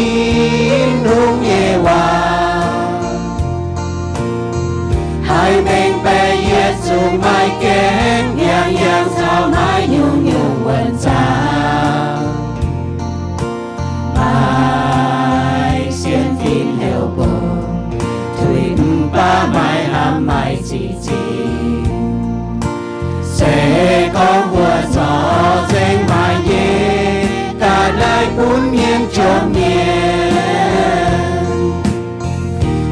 Tin-Hungh nyei waac. Haih mengh baeqc yie zuqc maaih gaengh, yangh yangh caux maaih nyungc-nyungc wuonh zaangc. Maaih sienx fim heuc bun, tuix mv baac maaih hnamv maaih ziqc zingh. Se gorngv mbuo zorc nzengc maaih nyei, daaih naaiv bun mienh jomc mienh.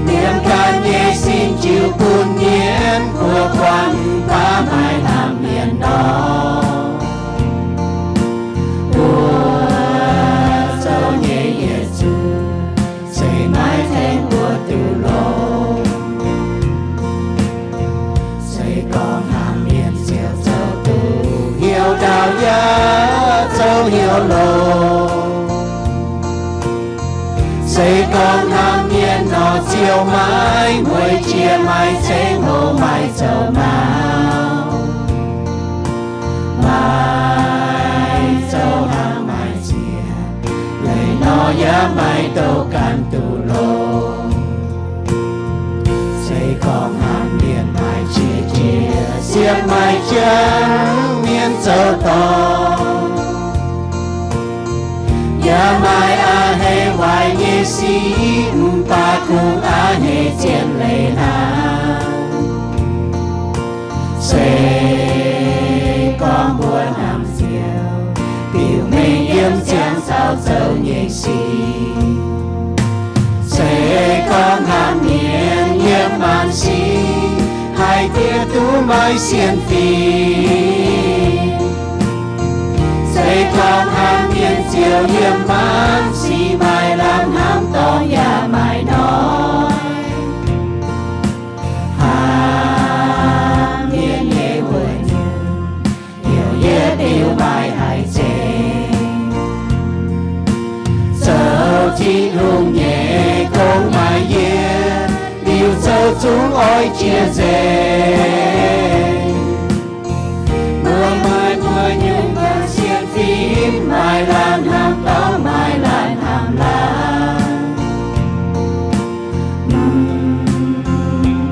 Liemh ganh nyei sin jiu bun mienh buo guanh, mv baac maaih hnamv mienh nor. Mbuo zoux nyei yietc zungv se maiv tengx mbuo duqv longx. Se gorngv hnamv mienh ziouc zoux duqv hnyouv ndaauv yaac zoux hnyouv longx. Se gorngv hnamv mienh nor ziouc maiv mueiz jiex, maiv ceng hlo, maiv zoux mauv, maiv zoux hnangv maiv ziex, leiz nor yaac maiv douc ganh duqv longx. Se gorngv hnamv mienh maaih qiex jiez, siepv maaih jangx mienh zoux dorngc. Yaac maaih a'hneiv waaic nyei sic, mv baac kungx a'hneiv zien leiz hnangv. Se gorngv mbuo hnamv Ziouv, biux mengh yiem ziangh taux zoux nyei sic. Se gorngv hnamv mienh yiem maanc sic, haih diev duqv maaih sienx fim. Se gorngv hnamv mienh ziouc yiem maanc sic maaih lamh hnamv dorngx yaac maaih noic. Hnamv mienh nyei wuonh nyungc, heuc yie biux maaih haaix zeiz. Zoux Tin-Hungh nyei gong maaih yie, liuz zoux zungv oix jiex nzengc. Mbuo maaih mbuo nyungc-nyungc sienx fim, maaih laanh hnamv dorngx, maaih laanh hnamv laanh. Mv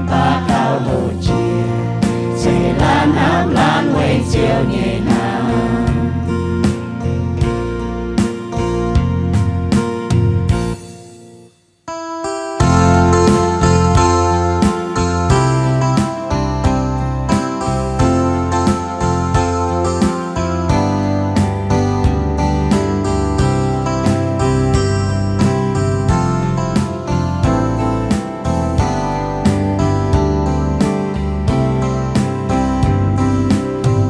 baac gauh hlo jiex, se laanh hnamv laanh weic Ziouv nyei hnamv.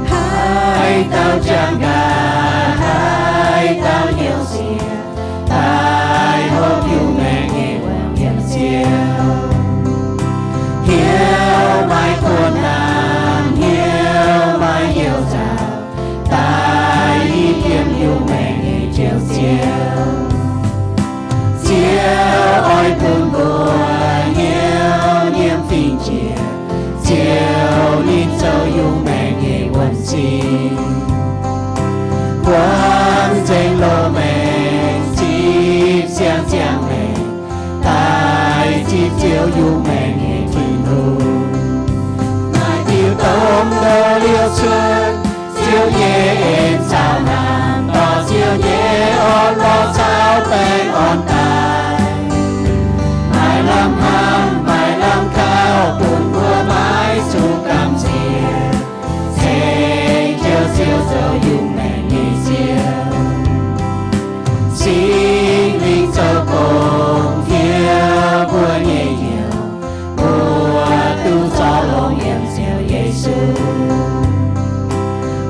Haaix dauh jangx nqa'haav, haaix dauh hnyouv sienx, daaih hopv Iu-Mienh nyei wuonh yiem Ziouv. Hnyouv maaih kuonx naanc, hnyouv maaih hnyouv nzauh, daaih hitv yiem Iu-Mienh nyei Njoux Ziouv. Ziouv oix bun mbuo hnyouv nyiemv fingx jiex, Ziouv ninh zoux Iu-Mienh nyei wuonh sin. Buangv nzengc loz-maengc, zipv siang-ziangh maengc, daaih zipv Ziouv Iu-Mienh nyei Tin-Hungh. Maaih diuh domh ndo liouh cuotv, Ziouv nyei en caux hnamv, dorh Ziouv nyei orn-lorqc caux baengh orn daaih. Maaih lamh hnamv, maaih lamh kaux, bun mbuo maiv zuqc gamh nziex, ceng Njoux Ziouv zoux Iu-Mienh nyei Ziouv. Singx Lingh zoux gong hnyouv mbuo nyei hnyouv, mbuo duqv zorc longx yiem Ziouv Yesu.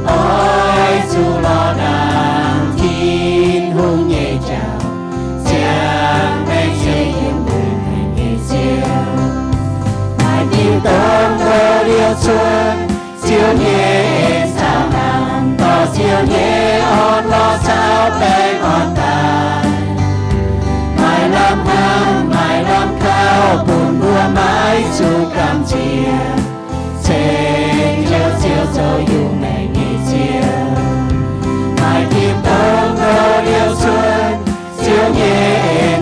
Oix zuqc lorz ndaangc Tin-Hungh nyei jauv, ziangh maengc se yiem Iu-Mienh nyei Ziouv. Maaih diuh domh ndo liouh cuotv, Ziouv nyei en caux hnamv, dorh Ziouv nyei orn-lorqc caux baengh orn daaih. Maaih lamh hnamv, maaih lamh kaux, bun mbuo maiv zuqc gamh nziex, ceng Njoux Ziouv zoux Iu-Mienh nyei Ziouv. Maaih diuh domh ndo liouh cuotv, Ziouv nyei en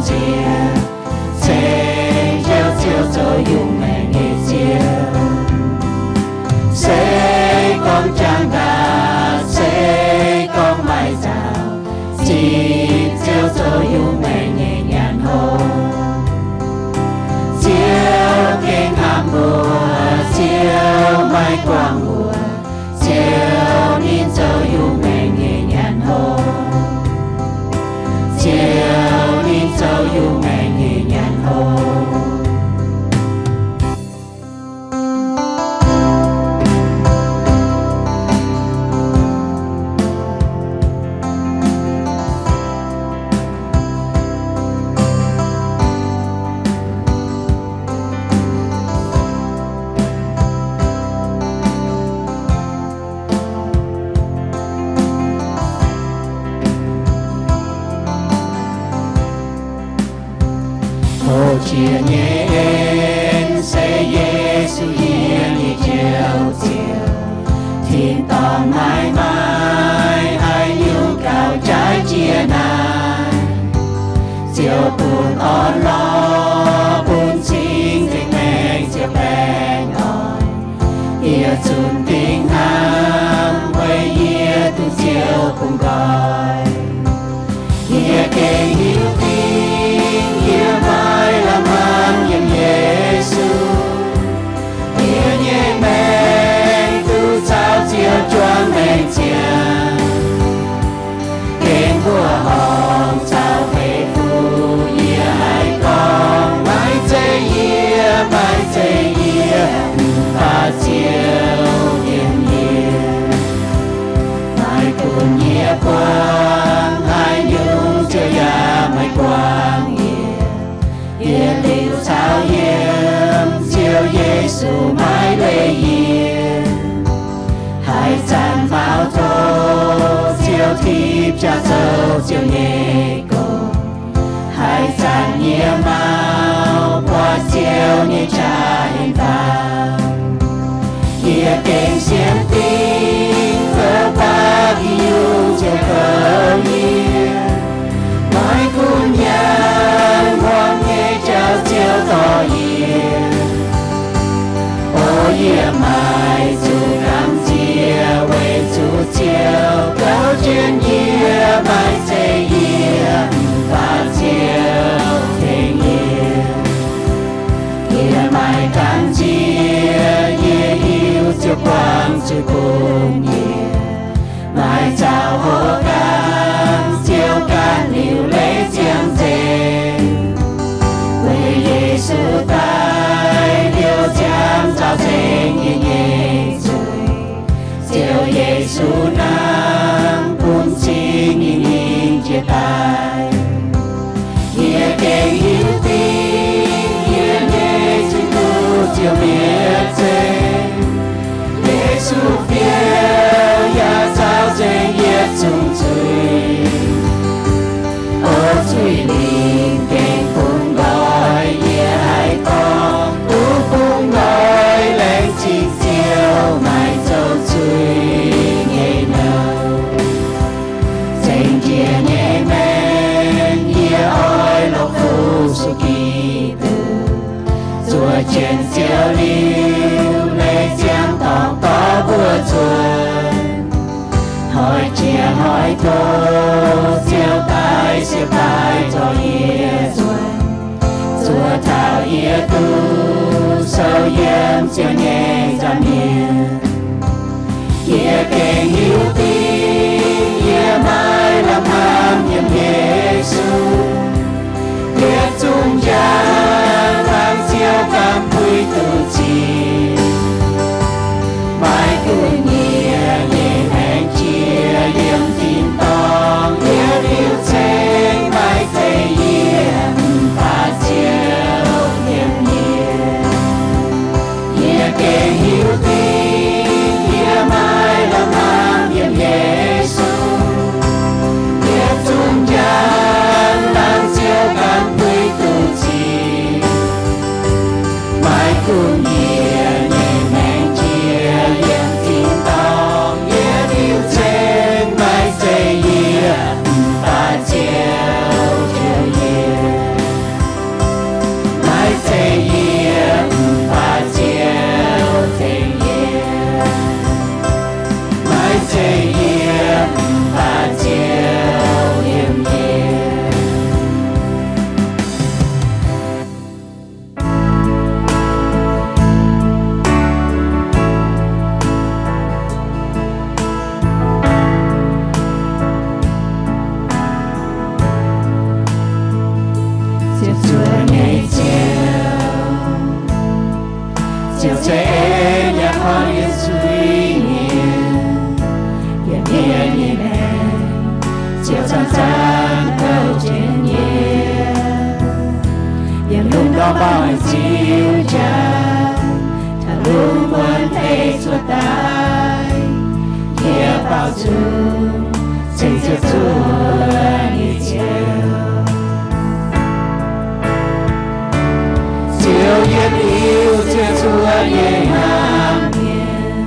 Ziouv, ceng Ziouv, Ziouv zoux yungh maengc nyei Ziouv. Se gorngv jangx daaih, se gorngv maaih zaux, zipv Ziouv zoux yungh maengc nyei nyanc hopv. Ziouv gengh hnamv mbuo, Ziouv maiv guangc mbuo. Ziouv ninh zoux yungh maengc nyei nyanc hopv. Ziouv ninh zoux yungh maengc nyei nyanc hopv. Hoqc jiex nyei en se Yesu yie nyei Njoux Ziouv. Tin-dorngh maiv maaih haaix nyungc gauh jaaix jiex naaiv. Ziouv bun orn-lorqc, bun cing-nzengc maengc ziouc baengh orn. Yie zunc dingc hnamv weic yie duqv Ziouv bungx nqoi. Yie gengh hiuv duqv yie maiv lamh hnamv yiem Yesu. Yie nyei maengc duqv caux Ziouv juangc maengc ziangh. Gengh mbuoqc horngh caux heix fuqv yie haih gorngv, maiv zeiz yie, maiv zeiz yie, mv baac Ziouv yiem yie. Maiv gunv yie buangh haaix nyungc, Ziouv yaac maiv guangc yie. Yietc liuz caux yiem Ziouv Yesu maiv leih yie. Haaix zanc maux tov Ziouv tipv jaax zoux Ziouv nyei gong. Haaix zanc yie maux buatc Ziouv nyei qaqv hengx faaux. Yie gengh sienx dingc zoux baac haaix nyungc Ziouv kouv yie. Maiv gunv nyanc hmuangx nyei jauv Ziouv dorh yie. O yie maiv zuqc gamh nziex weic zuqc Ziouv gouv jienv yie, maiv zeiz yie, mv baac Ziouv tengx yie. Yie maiv gamh nziex, yie hiuv Ziouv buangh zuiz bun yie. Maaih zaux hopv dangh Ziouv ganh liuc leiz ziangh nzengc. Weic Yesu daaih liouh ziangx zaux nzengc yie nyei zuiz. Ziouv Yesu hnangv bun cing nyei ninh jiex daaih. Yie gengh hiuv duqv yie nyei zuiz duqv Ziouv mietc nzengc. Yesu fiou yaac zaux nzengc yietc zungv zuiz. O zuiz lingh gengh bungx nqoi, yie haih gorngv duqv bungx nqoi, laengz zingh Ziouv maiv zoux zuiz nyei nouh. Zengc jiex nyei maengc yie oix lorz fu-sux Giduc. Zuov jienv Ziouv liuc leiz ziangx dorngx dorh mbuo zuonx. Hnoi jiex hnoi tov Ziouv daaih siepv daaih zorc yie zuonx. Zuov taux yie duqv sou yiem Ziouv nyei nza'hmien. Yie gengh hiuv duqv yie maiv lamh hnamv yiem Yesu. Yietc zungv njang hlang Ziouv gamh puix duqv zinh. Maiv gunv yie nyei maengc jiex yiem tin-dorngh, yie liuc ceng maiv zeiz yie, mv baac Ziouv yiem yie. Yie gengh hiuv duqv Zanc-zanc kouv jienv yie, yiem lungh ndorm mbaaux haic Ziouv jaax, taux lungh muonz hei cuotv daaih, yie baaux nzung ceng Ziouv zuov nyei Ziouv. Ziouv yietc liuz ziouc zuov nyei hnamv mienh.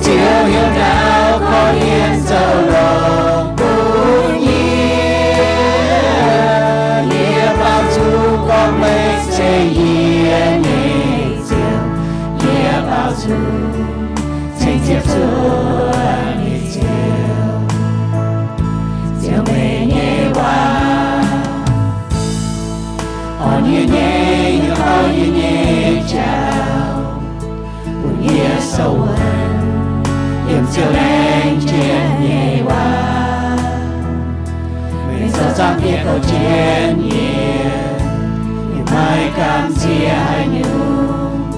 Ziouv heuc ndau korv-lienh zoux longx bun yie. Yie baaux nzung gorngv meih se yie nyei Ziouv. Yie baaux nzung ceng Ziouv zuov nyei Ziouv. Ziouv, meih nyei waac orn yie nyei, yaac orn yie nyei jauv, bun yie sou wuonv yiem Ziouv laengz jienv nyei waac. Meih zoux zaangc Diex kouv jienv yie, yie maiv gamh nziex haaix nyungc,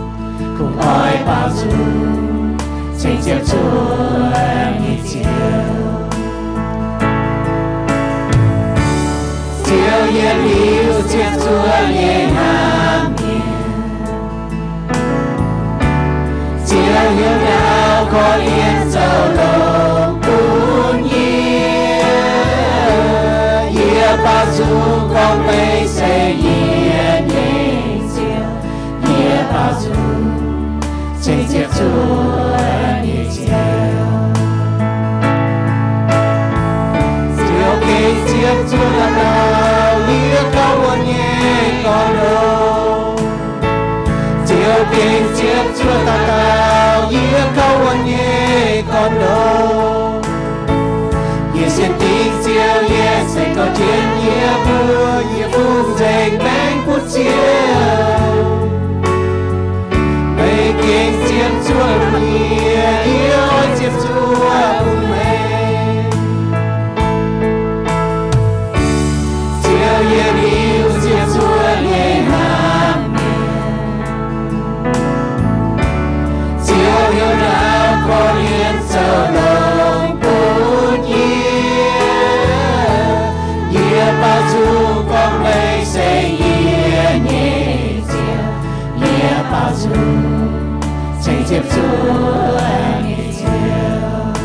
kungx oix baaux nzung ceng Ziouv zuov nyei Ziouv. Ziouv yietc liuz ziouc zuov nyei hnamv mienh. Ziouv heuc ndau korv-lienh zoux longx bun yie. Yie baaux nzung gorngv meih se yie nyei Ziouv. Yie baaux nzung ceng Ziouv zuov nyei Ziouv. Ziouv gengh ziepc zuoqv dauh dauh yie kouv wuonv nyei gorn-ndoqv. Ziouv gengh ziepc zuoqv dauh dauh yie kouv wuonv nyei gorn-ndoqv. Yie sienx dingc Ziouv, yie se kouv jienv yie mbuo yietc fungx nzengc maengx bun Ziouv. Meih gengh ziepc zuoqv yie, yie oix ziepc zuoqv meih. Ziouv yietc liuz ziouc zuov nyei hnamv mienh. Ziouv heuc ndau korv-lienh zoux longx bun yie. Yie baaux nzung gorngv meih se yie nyei Ziouv. Yie baaux nzung ceng ziepc zuoqv nyei Ziouv.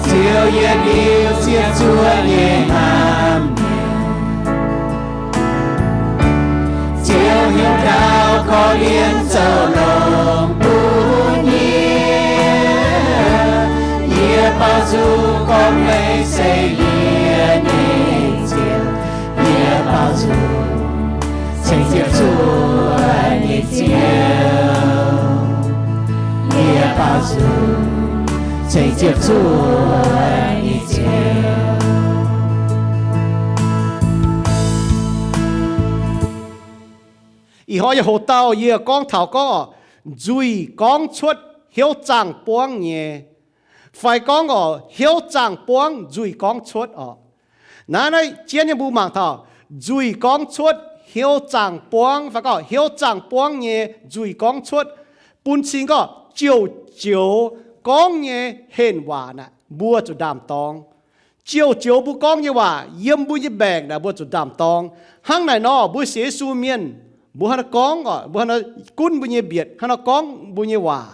Ziouv yietc liuz ziepc zuoqv nyei hnamv mienh. Ziouv heuc ndau korv-lienh zoux longx bun yie. Yie baaux nzung gorngv meih se yie nyei Ziouv. Yie baaux nzung ceng ziepc zuoqv nyei Ziouv. Yie baaux nzung ceng ziepc zuoqv nyei Ziouv. Ih hnoi yie hoc dauh yie gorngv taux gorngv oc, nzuih gorngv cuotv hnyouv zaangh buangv nyei, fai gorngv oc, hnyouv zaangh buangv nzuih gorngv cuotv oc. Naaiv, naaiv jienv nyei mbuo mangc taux nzuih gorngv cuotv hnyouv zaangh buangv, fai gorngv hnyouv zaangh buangv nyei nzuih gorngv cuotv, bun cing gorngv jouh joux gorngv nyei henh waac naaic mbuo zuqc ndaam-dorngx. Jouh joux mbuo gorngv nyei waac yiem mbuo nyei mbaengc naaic mbuo zuqc ndaam-dorngx. Hnangv naaic nor, mbuo sienx Yesu mienh, mbuo hnangv naaiv gorngv oc, mbuo hnangv naaiv gunv mbuo nyei mbietc, hnangv naaiv gorngv mbuo nyei waac.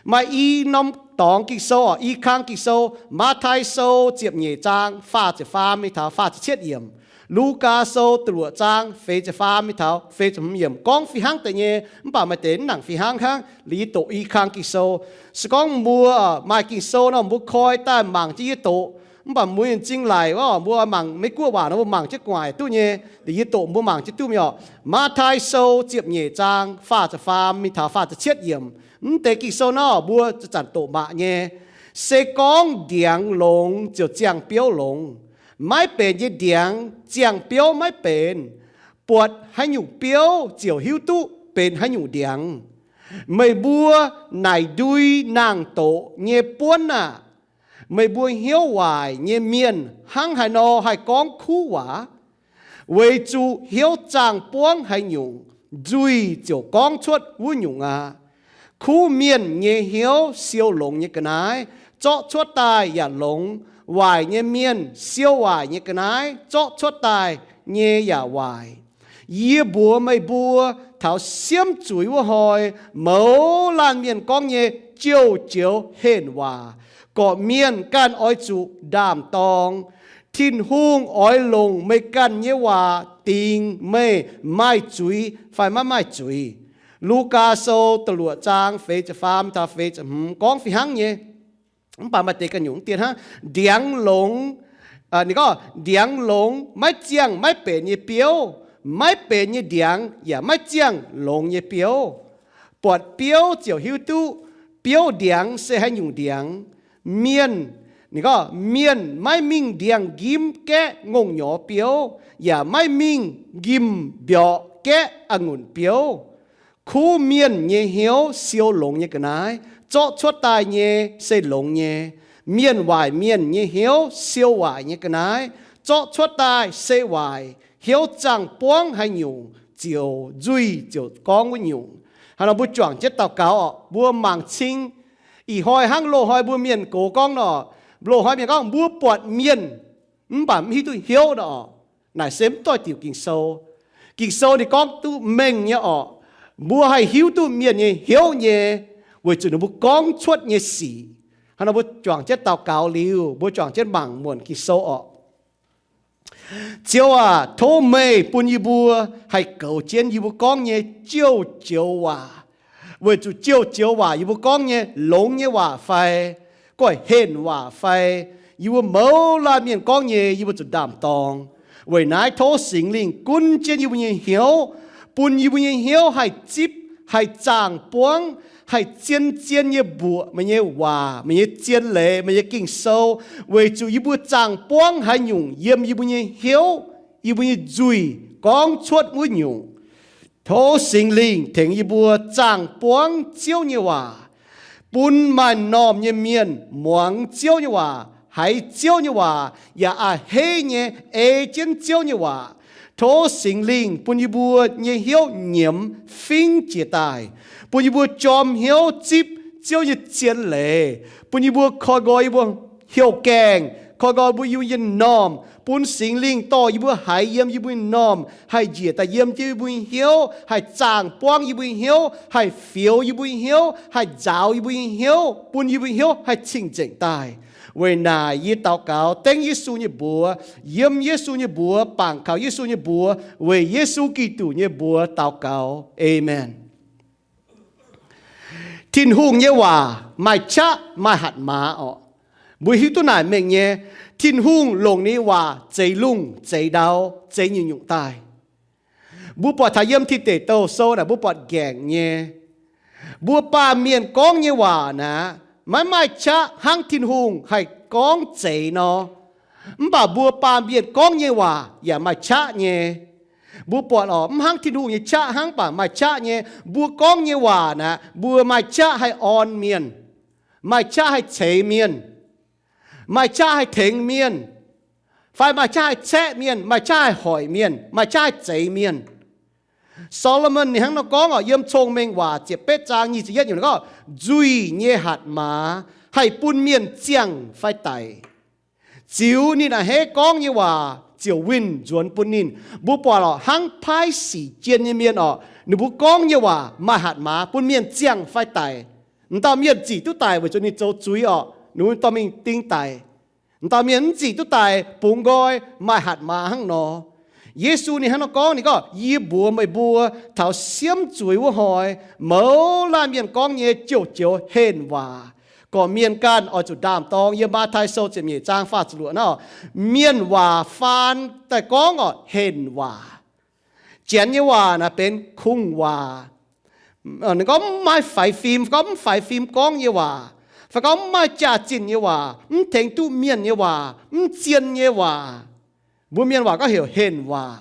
Maaih i norm dorngx Ging-Sou oc, i kang Ging-Sou, Matv^taai Sou ziepc nyeic zaang faah ziepc faam mingh taux faah ziepc cietv yiemc, Lugaa Sou da'luoqc zaang feix ziepc faam mingh taux feix ziepc hmz yiemc, gorngv fih hnangv deix nyei, mv baac maaih deix mv nangc fih hnangv hnangv. Liuz yie doqc i kang Ging-Sou. Se gorngv mbuo maaih Ging-Sou nor, mbuo koi daaih mangc jienv yie doqc. Mv baac mbuo nyei m'zing laic oc, mbuo mangc Meiv-Guoqv waac nor, mbuo mangc jienv gu'nguaaic duqv nyei. Liuz yie doqc mbuo mangc jienv duqv nyei oc. Matv^taai Sou ziepc nyeic zaang faah ziepc faam mingh taux faah ziepc cietv yiemc. Mv deix Ging-Sou nor, mbuo zanc-zanc doqc mangc nyei. Se gorngv ndiangx longx ziouc ziangh biouv longx. Maiv benx nyei ndiangx ziangh biouv maiv benx. Buatc haaix nyungc biouv ziouc hiuv duqv benx haaix nyungc ndiangx. Meih mbuo naaic ndui naang-doqc nyei buonv aah! Meih mbuo hnyouv waaic nyei mienh hnangv haaix nor haih gorngv kuv waac? Weic zuqc hnyouv zaangh buangv haaix nyungc, nzuih ziouc gorngv cuotv wuov nyungc aqv. Kuv mienh nyei hnyouv siou longx nyei ga'naaiv zorqv cuotv daaih yaac longx. Waaic nyei mienh siou waaic nyei ga'naaiv zorqv cuotv daaih nyei yaac waaic. Yie mbuox meih mbuo, taux siemv zuiz wuov hnoi, mouz laanh mienh gorngv nyei jouh joux henh waac, gorqv-mienh ganh oix zuqc ndaam-dorng. Tin-Hungh oix longc meih ganh nyei waac dingc meih maaih zuiz fai maiv maaih zuiz. Lugaa Sou da'luoqc zaang feix ziepc faam taux feix ziepc hmz gorngv fih hnangv nyei. Mv baac maaih deix ganh nyungc dien hnangv, ndiangx longx, ninh gorngv, ndiangx longx maiv ziangh maiv benx nyei biouv, maiv benx nyei ndiangx yaac maiv ziangh longx nyei biouv. Buatc biouv ziouc hiuv duqv biouv ndiangx se haaix nyungc ndiangx. Mienh, ninh gorngv, mienh maiv mingh ndiangx-nqimv gaeqv ngongh nyorx biouv, yaac maiv mingh nqimh mbiorqc gaeqv a'ngunc biouv. Kuv mienh nyei hnyouv siou longx nyei ga'naaiv, zorqv cuotv daaih nyei se longx nyei. Mienh waaic mienh nyei hnyouv siou waaic nyei ga'naaiv, zorqv cuotv daaih se waaic. Hnyouv zaangh buangv haaix nyungc, ziouc nzuih ziouc gorngv wuov nyungc. Hnangv nor mbuo juangc jienv daux gaux oc. Mbuo mangc cing, ih hnoi hnangv loz-hnoi mbuo mienh gox gorngv nor, loz-hnoi mienh gorngv mbuo buatc mienh mv baac mv hiuv duqv hnyouv nor oc. Naaic se mv doix diuc Ging-Sou. Ging-Sou ninh gorngv duqv mengh nyei oc. Mbuo haih hiuv duqv mienh nyei hnyouv nyei, weic zuqc ninh mbuo gorngv cuotv nyei sic. Hnangv nor mbuo juangc jienv daux gaux liuz, mbuo juangc jienv mangc muonc Ging-Sou oc. Ziouv aac, tov meih bun yie mbuo haih goux jienv yie mbuo gorngv nyei jouh joux waac, weic zuqc jouh joux waac yie mbuo gorngv nyei longx nyei waac fai, gorqv-henh waac fai, yie mbuo mouz laanh mienh gorngv nyei yie mbuo zuqc ndaam-dorng. Weic naaiv tov Singx Lingh gunv jienv yie mbuo nyei hnyouv, bun yie mbuo nyei hnyouv haih zipv, haih zaangh buangv, haih zien-zien nyei mbuoqc meih nyei waac, meih nyei zien leiz, meih nyei Ging-Sou, weic zuqc yie mbuo zaangh buangv haaix nyungc yiem yie mbuo nyei hnyouv, yie mbuo nyei nzuih gorngv cuotv wuov nyungc. Tov Singx Lingh tengx yie mbuo zaangh buangv Ziouv nyei waac, bun maaih m'normh nyei mienh muangx Ziouv nyei waac, haiz Ziouv nyei waac, yaac a'hneiv nyei ei jienv Ziouv nyei waac. Tov Singx Lingh bun yie mbuo nyei hnyouv nyiemz fingv jiez daaih, bun yie mbuo jorm hnyouv zipv Ziouv nyei zien leiz, bun yie mbuo koi nqoi yie mbuo heuc gaengh, koi nqoi mbuo yie mbuo nyei m'normh, bun Singx Lingh dorh yie mbuo haiz yiem yie mbuo nyei m'normh haih njiec daaih yiem jienv yie mbuo nyei hnyouv, haih zaangh buangv yie mbuo nyei hnyouv, haih fioux yie mbuo nyei hnyouv, haih nzaaux yie mbuo nyei hnyouv, bun yie mbuo nyei hnyouv haih cing-nzengc daaih. Weic naaic yie daux gaux dengv Yesu nyei mbuox, yiem Yesu nyei mbuox, bangc kaux Yesu nyei mbuox, weic Yesu Giduc nyei mbuox daux gaux. Aamen. Tin-Hungh nyei waac maaih qaqv maaih hatc maaz orqc. Mbuo hiuv duqv naaic mengh nyei, Tin-Hungh longc ninh nyei waac zeix lungh zeix ndau, zeix nyungc-nyungc daaih. Mbuo buatc taux yiem Tin Deic Douh Sou naaic mbuo buatc nqaengc nyei. Mbuo baamh mienh gorngv nyei waac naaic, maiv maaih qaqv hnangv Tin-Hungh haih gorngv zeix nor. Mv baac mbuo baamh mienh gorngv nyei waac yaac maaih qaqv nyei. Mbuo buatc orqc, mv hnangv Tin-Hungh nyei qaqv hnangv, mv baac maaih qaqv nyei. Mbuo gorngv nyei waac naaic, mbuo maaih qaqv haih orn mienh, maaih qaqv haih ceix mienh, maaih qaqv haih tengx mienh, fai maaih qaqv haih caeqv mienh, maaih qaqv haih hoic mienh, maaih qaqv haih zeix mienh. Saa^lo^morn ninh hnangv nor gorngv orqc, yiem Cong-Mengh Waac ziepc betv zaang nyic ziepc yietv yiemc gorngv, nzuih nyei hatc maaz haih bun mienh ziangh fai daic. Ziux ninh a'hneiv gorngv nyei waac ziouc winh nzuonx bun ninh. Mbuo buatc orqc, hnangv paaiv sic jien nyei mienh orqc, ninh mbuo gorngv nyei waac maaih hatc maaz bun mienh ziangh fai daic. M'dauh mienh zic duqv daic weic zuqc ninh zoux zuiz orqc, ninh mbuo dorh mingh ding daic. M'dauh mienh mv zic duqv daic, bungx nqoi, maaih hatc maaz hnangv nor. Yesu ninh hnangv nor gorngv, ninh gorngv, yie mbuox meih mbuo, taux siemv zuiz wuov hnoi, mouz laanh mienh gorngv nyei jouh joux henh waac, gorqv-mienh ganh oix zuqc ndaam-dorng. Yiem Matv^tai Sou ziepc nyeic zaang faah ziepc luoqc nor, mienh waac faan daaih gorngv orqc, henh waac. Janx nyei waac naaic benx kungx waac. Ninh gorngv mv maaih faix fim, fai gorngv mv faix fim gorngv nyei waac, fai gorngv mv maaih jaax-zinh nyei waac, mv tengx duqv mienh nyei waac, mv zien nyei waac. Mbuo mienh waac gorngv heuc henh waac.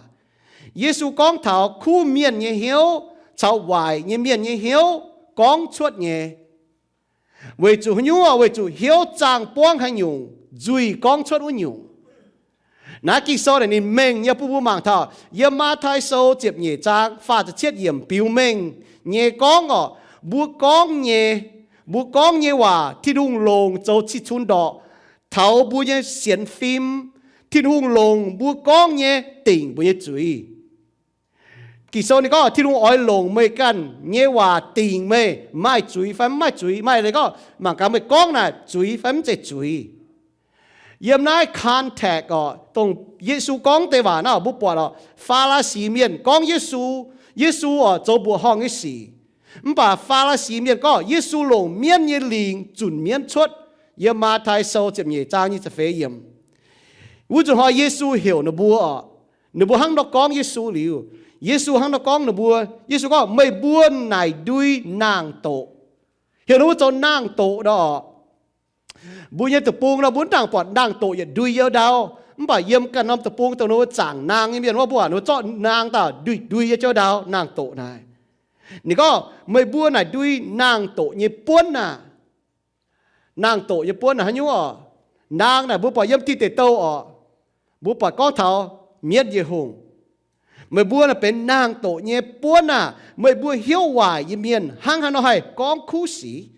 Yesu gorngv taux kuv mienh nyei hnyouv caux waaic nyei mienh nyei hnyouv gorngv cuotv nyei. Weic zuqc haaix nyungc? Weic zuqc hnyouv zaangh buangv haaix nyungc, nzuih gorngv cuotv wuov nyungc. Naaiv Ging-Sou naaic ninh mengh nyei bun mbuo mangc taux yiem Matv^tai Sou ziepc nyeic zaang faah ziepc cietv yiemc biux mengh nyei gorngv orqc, mbuo gorngv nyei, mbuo gorngv nyei waac Tin-Hungh longc zoux cih cunx ndorqc taux mbuo nyei sienx fim. Tin-Hungh longc mbuo gorngv nyei dingc mbuo nyei zuiz. Ging-Sou ninh gorngv Tin-Hungh oix longc meih ganh nyei waac dingc meih maaih zuiz fai mv maaih zuiz. Maaih leiz gorngv mangc gaax meih gorngv naaic zuiz fai mv zeiz zuiz. Yiem naaiv context orqc, dongh Yesu gorngv deix waac naaiv mbuo buatc orqc, Faa^laa^si mienh gorngv Yesu, Yesu orqc zoux mbuoqc horngh nyei sic. Mv baac Faa^laa^si mienh gorngv Yesu longc mienv nyei lingc zunc mienv cuotv. Yiem Matv^tai Sou ziepc nyeic zaang nyic ziepc feix yiemc. Wuov nzunc hnoi Yesu heuc ninh mbuo orqc, ninh mbuo hnangv nor gorngv Yesu liuz, Yesu hnangv nor gorngv ninh mbuo, Yesu gorngv, meih mbuo naaic ndui naang-doqc. Heuc ninh mbuo zoux naang-doqc nor orqc. Mbuo nyei deic-bung nor mbuo mv dangc buatc naang-doqc yietc ndui yiem ndau. Mv baac yiem ganh norm deic-bung dongh ninh mbuo zaangc naang nyei mienh wuov, mbuo oix ninh mbuo zorqv naang daaih ndui-ndui yiem jienv ndau naang-doqc naaic. Ninh gorngv, meih mbuo naaic ndui naang-doqc nyei buonv aah! Naang-doqc nyei buonv naaic haaix nyungc orqc? Naang naaic mbuo buatc yiem Diuh Deic Douh orqc, mbuo buatc gorngv taux mienv nyei hungh. Meih mbuo naaic benx naang-doqc nyei buonv aah! Meih mbuo hnyouv waaic nyei mienh hnangv haaix nor haih gorngv kuv sic?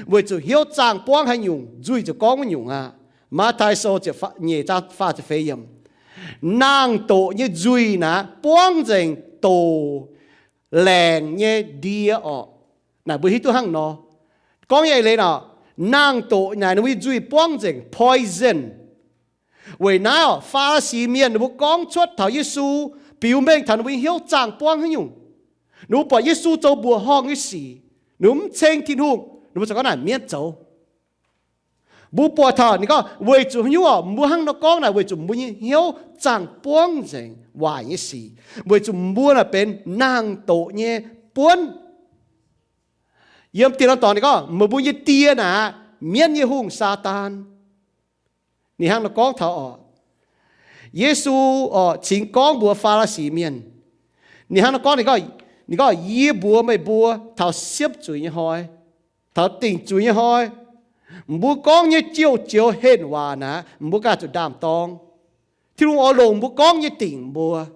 Weic zuqc hnyouv zaangh buangv haaix nyungc, nzuih ziouc gorngv wuov nyungc aqv. Matv^tai Sou ziepc nyeic zaang faah ziepc feix yiemc. Naang-doqc nyei nzuih naaic buangv nzengc doqc laengc nyei ndie orqc. Naaic mbuo hiuv duqv hnangv nor. Gorngv nyei eix leiz orqc, naang-doqc naaic ninh mbuo nyei nzuih buangv nzengc, poison. Weic naaiv orqc, Faa^laa^si mienh ninh mbuo gorngv cuotv taux Yesu, biux mengh taux ninh mbuo nyei hnyouv zaangh buangv haaix nyungc. Ninh mbuo buatc Yesu zoux mbuoqc horngh nyei sic, ninh mbuo mv ceng Tin-Hungh, ninh mbuo ziouc gorngv naaic mienv zoux. Mbuo buatc taux ninh gorngv weic zuqc haaix nyungc orqc, mbuo hnangv nor gorngv naaic weic zuqc mbuo nyei hnyouv zaangh buangv nzengc waaic nyei sic, weic zuqc mbuo naaic benx naang-doqc nyei buonv. Yiem dieh norm dorngx ninh gorngv, meih mbuo nyei die naaic mienv nyei hungh, Saadaan. Ninh hnangv nor gorngv taux orqc, Yesu orqc cingx gorngv mbuox Faa^laa^si mienh. Ninh hnangv nor gorngv, ninh gorngv, yie mbuox meih mbuo, taux siepv zuiz nyei hnoi, taux dingc zuiz nyei hnoi, mbuo gorngv nyei jouh-joux henh waac naaic, mbuo ganh zuqc ndaam-dorng. Tin-Hungh oix longc mbuo gorngv nyei dingc mbuo.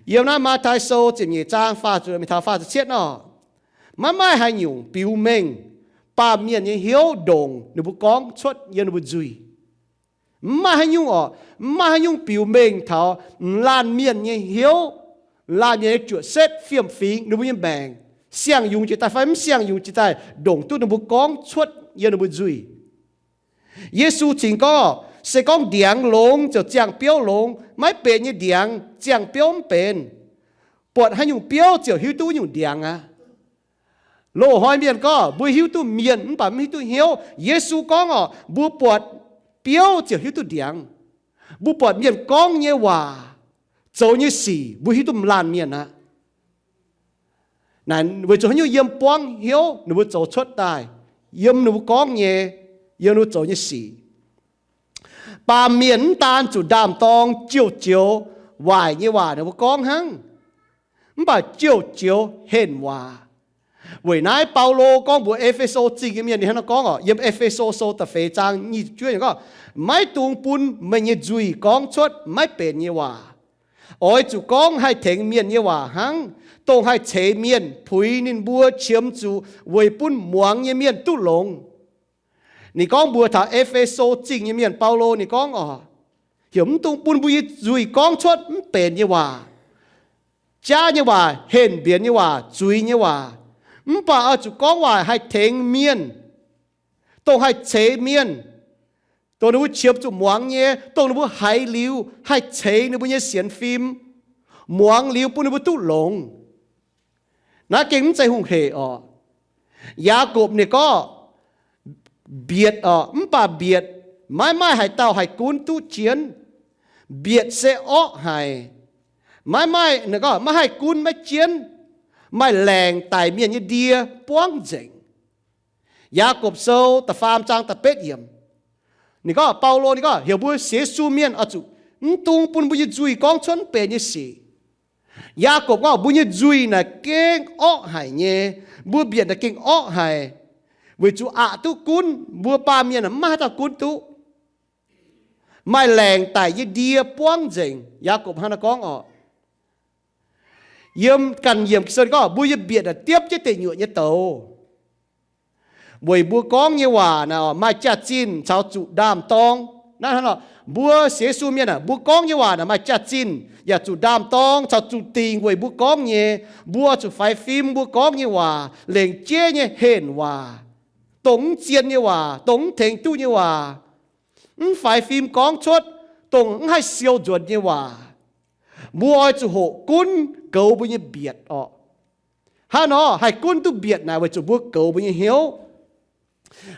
Yiem naaiv Matv^tai Sou ziepc nyeic zaang faah zuqc mingh taux faah zuqc cietv nor, maiv maaih haaix nyungc biux mengh baamh mienh nyei hnyouv ndongc ninh mbuo gorngv cuotv yiem ninh mbuo nzuih. Mv maaih haaix nyungc orqc, mv maaih haaix nyungc biux mengh taux m'laanh mienh nyei hnyouv, m'laanh mienh nyei juoqc setv, fiem-fingx, ninh mbuo nyei maengc, siang-yungz jiex daaih fai mv siang-yungz jiex daaih, ndongc duqv ninh mbuo gorngv cuotv yiem ninh mbuo nzuih. Yesu cingx gorngv, se gorngv ndiangx longx ziouc ziangh biouv longx, maiv benx nyei ndiangx ziangh biouv mv benx. Buatc haaix nyungc biouv ziouc hiuv duqv wuov nyungc ndiangx aqv. Loz-hnoi mienh gorngv mbuo hiuv duqv mienh mv baac mv hiuv duqv hnyouv. Yesu gorngv orqc, mbuo buatc biouv ziouc hiuv duqv ndiangx. Mbuo buatc mienh gorngv nyei waac, zoux nyei sic, mbuo hiuv duqv m'laanh mienh aqv. Naaic weic zuqc haaix nyungc? Yiem buangv hnyouv ninh mbuo zoux cuotv daaih, yiem ninh mbuo gorngv nyei, yiem ninh mbuo zoux nyei sic. Baamh mienh mv daan zuqc ndaam-dorng jouh-joux waaic nyei waac ninh mbuo gorngv hnangv, mv baac jouh-joux henh waac. Weic naaiv Baulo gorngv mbuox E^fe^so Zingh nyei mienh, ninh hnangv naaiv gorngv orqc, yiem E^fe^so Sou da'feix zaang nyic ziepc juov gorngv, maiv dungx bun meih nyei nzuih gorngv cuotv maiv benx nyei waac. Oix zuqc gorngv haih tengx mienh nyei waac hnangv, dongh haih ceix mienh, puix ninh mbuo qiemx zuqc weic bun muangx nyei mienh duqv longx. Ninh gorngv mbuox taux E^fe^so Zingh nyei mienh, Baulo ninh gorngv orqc, heuc mv dungx bun mbuo nyei nzuih gorngv cuotv mv benx nyei waac, jaav nyei waac, henh mbienx nyei waac, zuiz nyei waac, mv baac oix zuqc gorngv waac haih tengx mienh, dongh haih ceix mienh, dongh ninh mbuo qiemx zuqc muangx nyei, dongh ninh mbuo haiz liuz haih ceix ninh mbuo nyei sienx fim, muangx liuz bun ninh mbuo duqv longx. Naaiv gengh mv zeiz hungh hec orqc. Yaagorpc ninh gorngv, mbietc orqc, mv baac mbietc maiv maaih haaix dauh haih gunv duqv jienv. Mbietc se orqv haic, maiv maaih, ninh gorngv maiv haih gunv maiv jienv, maaih laengc daic mienh nyei ndie buangv nzengc. Yaagorpc Sou da'faam zaang da'betv yiemc. Ninh gorngv, Baulo ninh gorngv heuc mbuo sienx Yesu mienh oix zuqc mv dungx bun mbuo nyei nzuih gorngv cuotv mv benx nyei sic. Yaagorpc gorngv mbuo nyei nzuih naaic gengh orqv haic nyei. Mbuo mbietc naaic gengh orqv haic, weic zuqc aqc duqv gunv, mbuo baamh mienh maiv maaih haaix dauh gunv duqv. Maaih laengc daic nyei ndie buangv nzengc, Yaagorpc hnangv naaiv gorngv orqc. Yiem ganh yiemc Ging-Sou ninh gorngv mbuo nyei mbietc naaic diepv jienv deic nyuoqc nyei douz. Weic mbuo gorngv nyei waac naaic maaih jaax-zinh caux zuqc ndaam-dorng. Naaiv hnangv nor, mbuo sienx Yesu mienh aah, mbuo gorngv nyei waac naaic maaih jaax-zinh yaac zuqc ndaam-dorng caux zuqc dingc weic mbuo gorngv nyei. Mbuo zuqc faix fim mbuo gorngv nyei waac, lengc jeiv nyei henh waac, dongh mv zien nyei waac, dongh mv tengx duqv nyei waac, mv faix fim gorngv cuotv, dongh mv haih siou nzuonx nyei waac. Mbuo oix zuqc hoqc gunv goux mbuo nyei mbietc orqc. Hnangv nor haih gunv duqv mbietc naaic weic zuqc mbuo goux mbuo nyei hnyouv.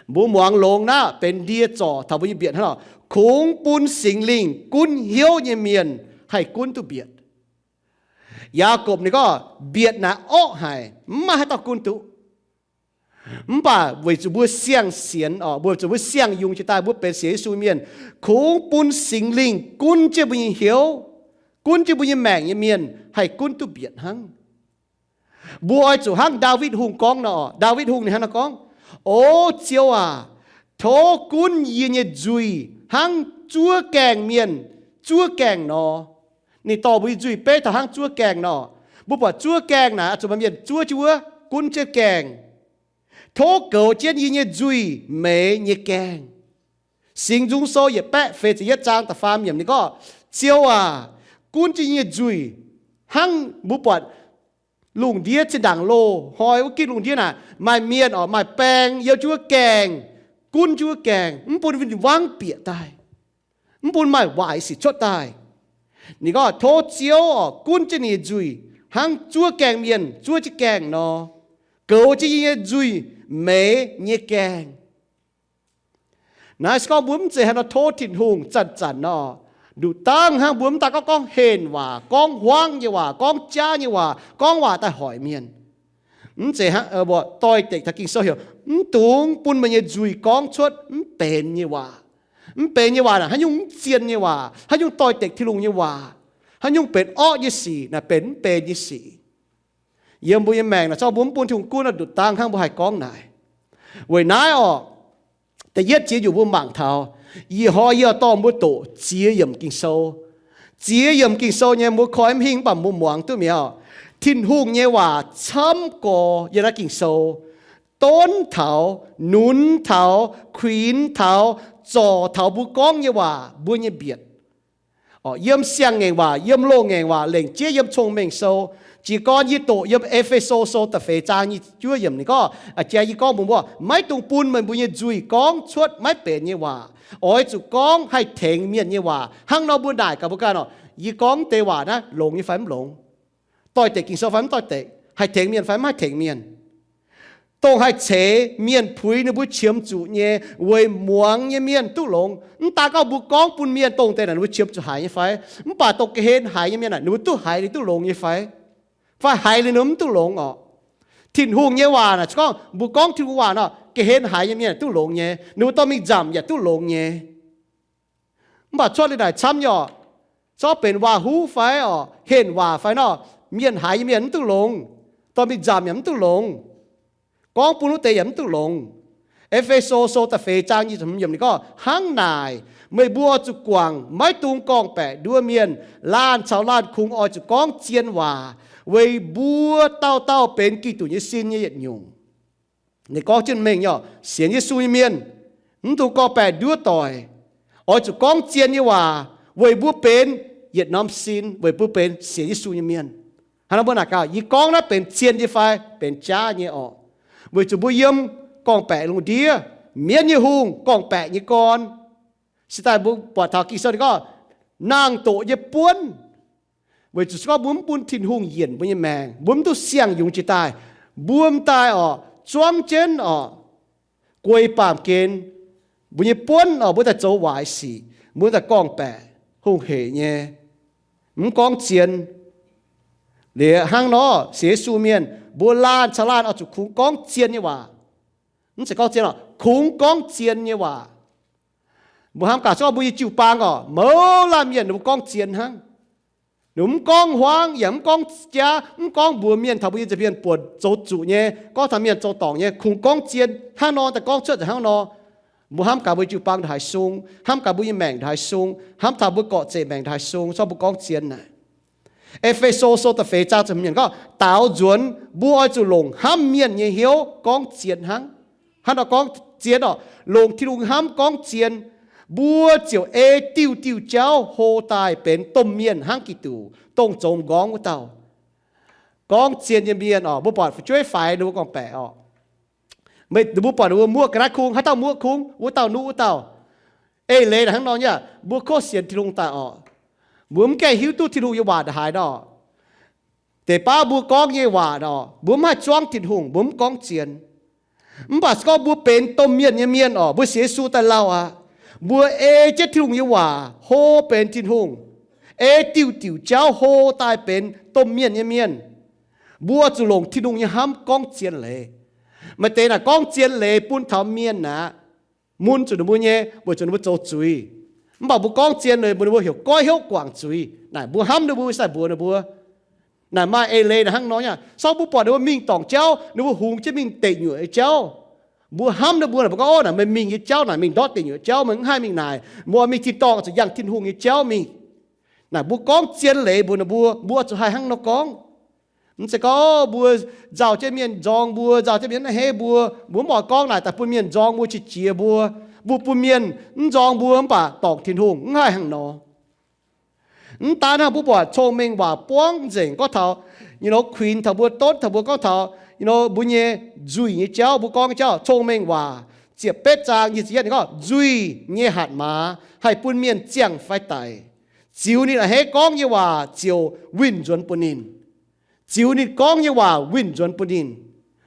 Mbuo muangx longx naaiv benx ndie zorc taux mbuo nyei mbietc hnangv nor, kungx bun Singx Lingh gunv hnyouv nyei mienh haih gunv duqv mbietc. Yaagorpc ninh gorngv mbietc naaic orqv haic, mv maaih haaix dauh gunv duqv. Mv baac weic zuqc mbuo siang-sienx orqc, weic zuqc mbuo siang-yungz jiex daaih mbuo benx sienx Yesu mienh, kungx bun Singx Lingh gunv jienv mbuo nyei hnyouv, gunv jienv mbuo nyei maengc nyei mienh haih gunv duqv mbietc hnangv. Mbuo oix zuqc hnangv Ndaawitv Hungh gorngv nor, Ndaawitv Hungh ninh hnangv nor gorngv, O Ziouv aac, tov gunv yie nyei nzuih hnangv zuov gaengh mienh zuov gaengh nor. Ninh dorh mbuo nyei nzuih beiv taux hnangv zuov gaengh nor. Mbuo buatc zuov gaengh naaic zuqc maaih mienh zuov jienv wuov, gunv jienv gaengh. Tov goux jienv yie nyei nzuih meix nyei gaengh. Singx Nzung Sou yietc baeqv feix ziepc yietv zaang da'faam yiemc ninh gorngv, Ziouv aac, gunv jienv yie nyei nzuih hnangv mbuo buatc lungh ndiev zinh ndaangc loz-hnoi wuov gitv lungh ndiev naaic maaih mienh orqc, maaih baeng youh jienv wuov gaengh, gunv jienv wuov gaengh, mv bun win-wangv bieqc daaih, mv bun maaih waaic sic cuotv daaih. Ninh gorngv tov Ziouv orqc gunv jienv ninh nyei nzuih hnangv zuov gaengh mienh zuov jienv gaengh nor, goux jienv yie nyei nzuih meix nyei gaengh. Naaiv se gorngv mbuo mv zeiz haaix nor tov Tin-Hungh zanc-zanc nor, nduqc dangv hnangv mbuo mv daaih gorngv, gorngv henh waac, gorngv huaangv nyei waac, gorngv jaav nyei waac, gorngv waac daaih hoic mienh. Mv zeiz hnangv, doix-dekc taux Ging-Sou heuc mv dungx bun meih nyei nzuih gorngv cuotv mv benx nyei waac. Mv benx nyei waac naaic haaix nyungc mv zien nyei waac, haaix nyungc doix-dekc Tin-Hungh nyei waac, haaix nyungc benx orqv nyei sic naaic benx mv benx nyei sic. Yiem mbuo nyei maengc naaic zorqv mbuo mv bun Tin-Hungh gunv nor, nduqc dangv hnangv mbuo haih gorngv naaic. Weic naaiv orqc, da'yietv jiex nyungc mbuo mangc taux, ih hnoi yie dorh mbuo doqc ziex yiemc Ging-Sou. Ziex yiemc Ging-Sou nyei mbuo koi mv hingh mv baac mbuo muangx duqv mi'aqv. Tin-Hungh nyei waac camv gorx yiem naaiv Ging-Sou donv taux, nunz taux, kuinx taux, zorc taux mbuo gorngv nyei waac, mbuo nyei mbietc. Yiem Siang-Ngaengc Waac, yiem Loz-Ngaengc Waac, lengc jeiv yiem Cong-Mengh Sou. Jiez gorn yie doqc yiem E^fe^so Sou da'feix zaang nyic ziepc juov yiemc ninh gorngv, a'jang yie gorngv mbuox mbuo, maiv dungx bun meih mbuo nyei nzuih gorngv cuotv maiv benx nyei waac. Oix zuqc gorngv haih tengx mienh nyei waac. Hnangv nor mbuo naaic gaax mbuo ganh orqc, yie gorngv deix waac naaiv longx nyei fai mv longx? Doix-dekc Ging-Sou fai mv doix-dekc? Haih tengx mienh fai mv haih tengx mienh? Dongh haih ceix mienh puix ninh mbuo qiemx zuqc nyei, weic muangx nyei mienh duqv longx. Mv daan gorngv mbuo gorngv bun mienh dongh deix naaic ninh mbuo qiemx zuqc haiz nyei fai? Mv baac dongh ga'hlen haiz nyei mienh naaic ninh mbuo duqv haiz ninh duqv longx nyei fai? Fai haiz liuz ninh mbuo mv duqv longx orqc? Tin-Hungh nyei waac naaic gorngv mbuo gorngv Tin-Hungh waac nor, ga'hlen haiz nyei mienh duqv longx nyei, ninh mbuo dorh mingh nzamc yaac duqv longx nyei. Mv baac cuotv liuz naaic camv nyei orqc. Zorqv benx waac-huv fai orqc, henh waac fai nor, mienh haiz nyei mienh mv duqv longx, dorh mingh nzamc yaac mv duqv longx, gorngv bun wuov deix yaac mv duqv longx. E^fe^so Sou da'feix zaang nyic ziepc hmz yiemc ninh gorngv, hnangv naaic meih mbuo zuqc guangc, maiv dungx gorngv-baeqc nduov mienh. Laanh caux laanh kungx oix zuqc gorngv zien waac, weic mbuo dauh dauh benx Giduc nyei sin nyei yietc nyungc. Ninh gorngv jienv mengh nyei, sienx Yesu nyei mienh mv dungx gorngv-baeqc nduov doic. Oix zuqc gorngv zien nyei waac weic mbuo benx yietc norm sin, weic mbuo benx sienx Yesu nyei mienh. Hnangv naaiv mbuo naaic gaax, yie gorngv naaiv benx zien nyei fai benx jaav nyei orqc? Weic zuqc mbuo yiem gorngv-baeqc lungh ndiev, mienv nyei hungh, gorngv-baeqc nyei gorn. Se daaih mbuo buatc taux Ging-Sou ninh gorngv, nangh doqc nyei buonv. Weic zuqc se gorngv mbuo mv bun Tin-Hungh yienc mbuo nyei maengc, mbuo mv duqv siang-yungz jiex daaih, mbuo m'daaih orqc, zuangv jienv orqc, guei baamh gen mbuo nyei buonv orqc, mbuo daaih zoux waaic sic, mbuo daaih gorngv-baeqc hungh hec nyei, mv gorngv zien. Liuz hnangv nor, sienx Yesu mienh mbuo laanh caux laanh oix zuqc kungx gorngv zien nyei waac. Mv zeiz gorngv zien orqc, kungx gorngv zien nyei waac. Mbuo hnamv gaax, se gorngv mbuo nyei jiu-baang orqc, mouz laanh mienh ninh mbuo gorngv zien hnangv. Ninh mbuo mv gorngv huaangv, yaac mv gorngv jaav, mv gorngv mbuox mienh taux mbuo nyei nza'hmien buonc zoux zuqc nyei, gorngv taux mienh zoux dorngc nyei, kungx gorngv zien. Hnangv nor daaih gorngv cuotv nzengc hnangv nor. Mbuo hnamv gaax mbuo nyei jiu-baang ndongc haaix sung, hnamv gaax mbuo nyei maengc ndongc haaix sung, hnamv taux mbuo gorqv-zeqc maengc ndongc haaix sung, se gorngv mbuo gorngv zien naaic. E^fe^so sou da'feix zaang ziepc hmz yiemc gorngv, daaux nzuonx mbuo oix zuqc longc hnamv mienh nyei hnyouv gorngv zien hnangv. Hnangv nor gorngv zien oc, longc Tin-Hungh hnamv gorngv zien, mbuo ziouc ei diuh diuh jauv hlo daaih benx domh mienh hnangv Giduc, dongh zoux m'nqorngv wuov dauh. Gorngv zien nyei mienh oc, mbuo buatc fu'jueiv faix ninh mbuo gorngv-baeqc oc, meih, mbuo buatc ninh mbuo muoqv ga'naaiv kungx, haaix dauh muoqv kungx, wuov dauh nuqv wuov dauh. Eix leiz naaic hnangv nor nyei, mbuo kov sienx Tin-Hungh daaih oc, mbuo mv gaengh hiuv duqv Tin-Hungh nyei waac ndaaih haaix nor. Deix baav mbuo gorngv nyei waac oc, mbuo mv haih zuangv Tin-Hungh, mbuo mv gorngv zien. Mv baac se gorngv mbuo benx domh mienh nyei mienh oc, mbuo sienx Yesu daaih lauh aqv, mbuo ei jienv Tin-Hungh nyei waac hlo benx Tin-Hungh, ei diuh diuc jauv hlo daaih benx domh mienh nyei mienh, mbuo zuqc longc Tin-Hungh nyei hnamv gorngv zien leiz. Maaih deix naaic gorngv zien leiz bun taux mienh aqv, mun zuqc ninh mbuo nyei, weic zuqc ninh mbuo zoux zuiz. Mv baac mbuo gorngv zien leiz mbuox ninh mbuo heuc goiv hnyouv guangc zuiz. Naaic mbuo hnamv ninh mbuo, sai mbuox ninh mbuo. Naaic maaih eix leiz naaic hnangv nor nyei. Sorng mbuo buatc ninh mbuo mingh dorngc jauv, ninh mbuo hungx jienv mingh deic nyuoqc nyei jauv, mbuo hnamv ninh mbuo naaic, mbuo gorngv, Ov, naaic meih mingh nyei jauv naaic, mingh ndortv deic nyuoqc jauv, meih mv haih mingh naaic, mbuo mingh tin-dorngh zuqc yangh Tin-Hungh nyei jauv mingh. Naaic mbuo gorngv zien leiz mbuox ninh mbuo, mbuo zuqc haih hnangv nor gorngv. Mv zeiz gorngv mbuo nzauh jienv mienh nzorng mbuo, nzauh jienv mienh a'hneiv mbuo, mbuo mv oix gorngv naaic daaih bun mienh nzorng mbuo qiex jiez mbuo, mbuo bun mienh mv nzorng mbuo mv baac dorngc Tin-Hungh, mv haih hnangv nor. Mv daan hnangv, mbuo buatc Cong-Mengh Waac buangv nzengc gorngv taux, you know, kuinx taux mbuo, donv taux mbuo gorngv taux, you know, mbuo nyei nzuih nyei jauv, mbuo gorngv nyei jauv. Cong-Mengh Waac ziepc betv zaang nyic ziepc yietv ninh gorngv, Nzuih nyei hatc maaz haih bun mienh ziangh fai daic, ziux ninh a'hneiv gorngv nyei waac ziouc winh nzuonx bun ninh. Ziux ninh gorngv nyei waac winh nzuonx bun ninh.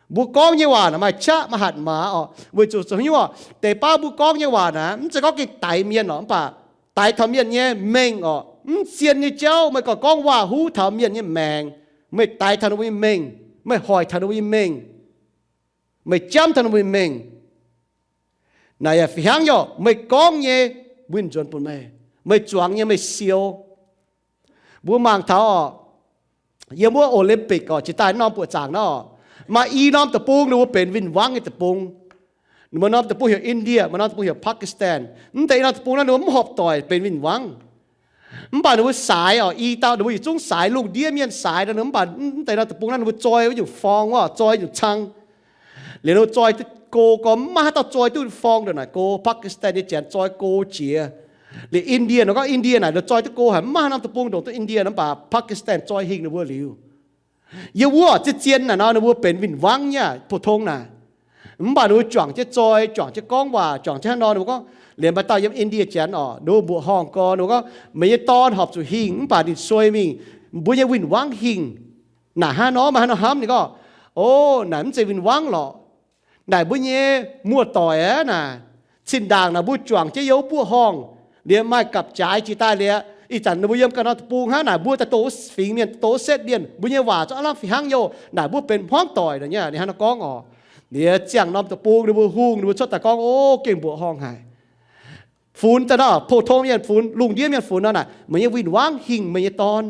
Mbuo gorngv nyei waac naaic maaih qaqv maaih hatc maaz oc, weic zuqc zoux hnyouv oc, deix baav mbuo gorngv nyei waac naaic mv zeiz gorngv gengh daix mienh oc, mv baac daix taux mienh nyei mengh oc. Mv zien nyei jauv meih gorngv, gorngv waac-huv taux mienh nyei maengc, meih daix taux ninh mbuo nyei mengh, meih hoic taux ninh mbuo nyei mengh, meih jamv taux ninh mbuo nyei mengh. Naaic yaac fih hnangv nyei oc, meih gorngv nyei winh nzuonx bun meih, meih zuangx nyei meih siou. Mbuo mangc taux oc, yiem wuov Olympic oc, jiex daaih norm buoqc zaangc nor, maaih i norm deic-bung ninh mbuo benx win-wangv nyei deic-bung. Maaih norm deic-bung heuc India, maaih norm deic-bung heuc Pakistan. Mv deix i norm deic-bung naaiv ninh mbuo mv horpc doic benx win-wangv. Mv baac ninh mbuo saaix oc, i dauh ninh mbuo yietc zungv saaix, lungh ndiev mienh saaix nor, mv baac mv deix norm deic-bung naaiv ninh mbuo zoi wuov nyungc forng wuov, zoi nyungc cang. Liuz ninh mbuo zoi go gorngv mv maaih haaix dauh zoi duqv forng ndongc naaic go. Pakistan nyei janx zoi go jiex. Liuz India nor gorngv India naaic ninh zoi duqv go haic, mv maaih haaix norm deic-bung ndongc duqv India nor, mv baac Pakistan zoi hingh ninh mbuo liuz. Yiem wuov zien-zien naaic nor ninh mbuo benx win-wangv nyei, pou-tong naaic. Mv baac ninh mbuo juangc jienv zoi, juangc jienv gorngv waac, juangc jienv hnangv nor, ninh mbuo gorngv, liuz maaih dauh yiem India janx oc, ninh mbuo mbuoqc horngh gorn, ninh mbuo gorngv, meih nyei dorn horpc zuqc hingh, mv baac ninh suei mingh, mbuo nyei win-wangv hingh. Naaic hnangv nor, maaih hnangv nor hnamv, ninh gorngv, O, naaic mv zeiz win-wangv lorqc. Naaic mbuo nyei muoz-doic aqv naaic. Zinh ndaangc naaic mbuo juangc jienv yiem wuov buoqc horngh, liuz maaih gapv-jaaix jiex daaih liuz, ih zanc ninh mbuo yiem ganh norm deic-bung hnangv naaic, mbuo daaih doqc wuov fingx mienh, doqc wuov setv mienh, mbuo nyei waac zungv aav lamh fih hnangv youh. Naaic mbuo benx hmuangv doic nor nyei, ninh hnangv nor gorngv oc. Liuz ziangh norm deic-bung ninh mbuo hungh, ninh mbuo cuotv daaih gorngv, O, gengh mbuoqc horngh haic. Funx daaih nor, pou-tong mienh funx, lungh ndiev mienh funx nor naaic, meih nyei win-wangv hingh meih nyei dorn.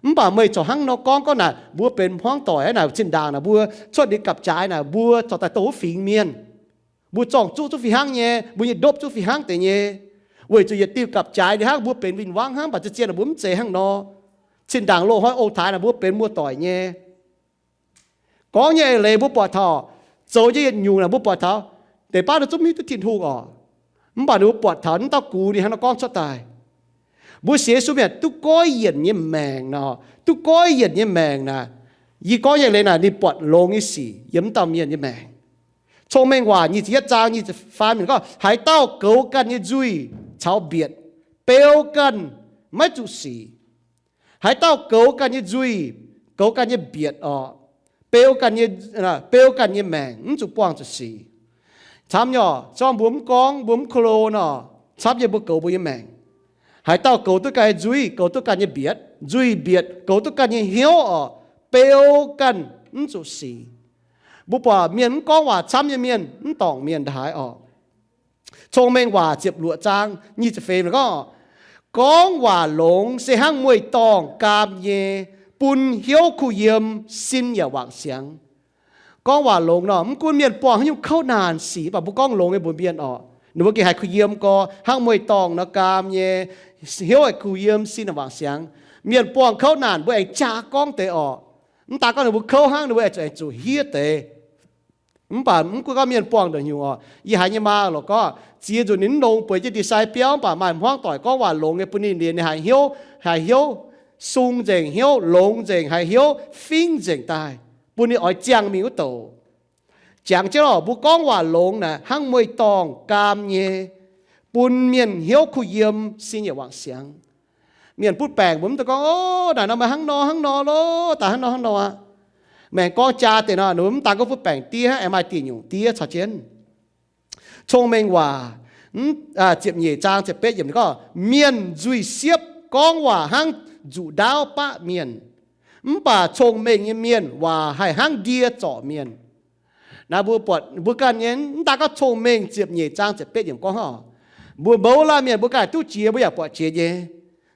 Mv baac meih corc hnangv nor gorngv, gorngv naaic mbuo benx hmuangv doic aqv naaic, zinh ndaangc naaic mbuo cuotv liuz gapv-jaaix naaic, mbuo corc daaih doqc wuov fingx mienh. Mbuo zorng zuqv zungv fih hnangv nyei, mbuo nyei ndopv zungv fih hnangv deix nyei, weic zuqc yietc diuh gapv-jaaix liuz hnangv mbuo benx win-wangv hnangv, mv baac zien-zien naaic mbuo mv zeiz hnangv nor. Zinh ndaangc loz-hnoi ong-taaix naaic mbuo benx muoz-doic nyei. Gorngv nyei eix leiz mbuo buatc taux, zoux nyei yietc nyungc naaic mbuo buatc taux, deix baav ninh zungv mv hiuv duqv Tin-Hungh oc. Mv baac ninh mbuo buatc taux naaiv dauh gux ninh hnangv nor gorngv cuotv daaih. Mbuo sienx Yesu mienh duqv goiv yienc nyei maengc nor, duqv goiv yienc nyei maengc naaic, yie gorngv nyei eix leiz naaic ninh buatc longx nyei sic yiem naaiv dauh mienh nyei maengc. Cong-Mengh Waac nyic ziepc yietv zaang nyic ziepc faam yiemc gorngv, haaix dauh goux ganh nyei nzuih caux mbietc, beu ganh maiv zuqc sic. Haaix dauh goux ganh nyei nzuih, goux ganh nyei mbietc oc, beu ganh nyei, beu ganh nyei maengc, mv zuqc buangh zuqc sic. Camv nyei oc, zorngv mbuo mv gorngv, mbuo mv ko lo nor, camv nyei mbuo goux mbuo nyei maengc. Haaix dauh goux duqv ganh nyei nzuih, goux duqv ganh nyei mbietc, nzuih mbietc goux duqv ganh nyei hnyouv oc, beu ganh mv zuqc sic. Mbuo buatc mienh mv gorngv waac camv nyei mienh mv dorngc mienh ndaaix oc. Cong-Mengh Waac ziepc luoqc zaang nyic ziepc feix gorngv, gorngv waac longx se hnangv mueiz-dorngh gaam nyei, bun hnyouv kuh yiem, sin yaac wangc siangx. Gorngv waac longx nor, mv gunv mienh buangh haaix nyungc kouv naanc sic, mv baac mbuo gorngv longx nyei mbuox mienh oc, ninh mbuo gengh haiz kuh yiem gorx, hnangv mueiz-dorngh nor gaam nyei, hnyouv haiz kuh yiem, sin yaac wangc siangx. Mienh buangh kouv naanc mbuo aengx jaa gorngv deix orqc. Mv daaih gorngv ninh mbuo kouv hnangv, ninh mbuo aengx zuqc, aengx zuqc hiev deix. Mv baac mv gunv gorngv mienh buangh ndoqc nyungc orqc, yie haiz nyei maa lorqc gorngv, ziex nzunc ninh mv longx bueix jienv ndie-sai biauv, mv baac maaih hmuangv doic gorngv waac longx nyei bun ninh, liemh ninh haiz hnyouv, haiz hnyouv sung nzengc, hnyouv longx nzengc, haiz hnyouv fingx nzengc daaih, bun ninh oix ziangh mingh wuov douc. Jangx jienv orqc, mbuo gorngv waac longx naaic hnangv mueiz-dorngh gaam nyei, bun mienh hnyouv kuh yiem, sin yietc wangc siangx. Mienh butv baengc mbuo mv daaih gorngv, Ov, naaic nor meih hnangv nor hnangv nor loh, daaih hnangv nor hnangv nor aqv. Meih aengx gorngv jaa deix nor, ninh mbuo mv daaih gorngv butv baengc diev hnangv, aengx maaih dieh nyungc diev caux jienv. Cong-Mengh Waac, ziepc nyeic zaang ziepc betv yiemc gorngv, mienh nzuih siepv gorngv waac hnangv nzuqc ndaauv baqv mienh, mv baac cong-mengh nyei mienh waac haih hnangv ndie zorc mienh. Naaiv mbuo buatc mbuo ganh nyei, mv daaih gorngv Cong-Mengh ziepc nyeic zaang ziepc betv yiemc gorngv hnangv. Mbuo mouz laanh mienh mbuo ganh duqv jiex, mbuo yaac buatc jiex nyei.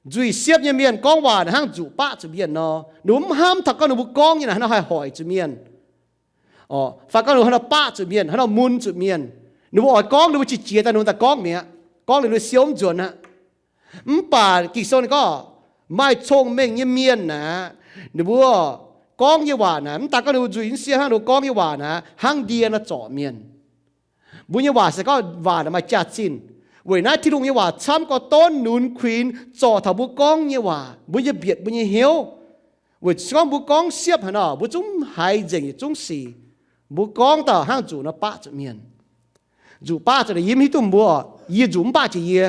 Nzuih siepv nyei mienh gorngv waac naaic hnangv nzuqc baqv zuqc mienh nor. Ninh mbuo mv hnamv taux gorngv ninh mbuo gorngv nyei naaic hnangv nor haih hoic zuqc mienh, fai gorngv ninh mbuo hnangv nor baqv zuqc mienh, hnangv nor mun zuqc mienh. Ninh mbuo oix gorngv, ninh mbuo qiex jiez daaih ninh mbuo daaih gorngv mi'aqv, gorngv liuz ninh mbuo siou mv nzuonx aqv. Mv baac Ging-Sou ninh gorngv, maaih cong-mengh nyei mienh naaic, ninh mbuo gorngv nyei waac naaic, mv daaih gorngv ninh mbuo nzuih mv siepv hnangv, ninh mbuo gorngv nyei waac naaic hnangv ndie nor zorc mienh. Mbuo nyei waac se gorngv waac naaic maaih jaax-zinh. Weic naaiv Tin-Hungh nyei waac camv gorx-donv nunz kuinx zorc taux mbuo gorngv nyei waac, mbuo nyei mbietc, mbuo nyei hnyouv. Weic zuqc gorngv mbuo gorngv siepv haaix nor, mbuo zungv haiz nzengc yietc zungv sic. Mbuo gorngv dauh hnangv nzuqc nor baqv zuqc mienh. Nzuqc baqv zuqc naaic yie mv hiuv duqv mbuo, yie nzuqc mv baqv jiex yie.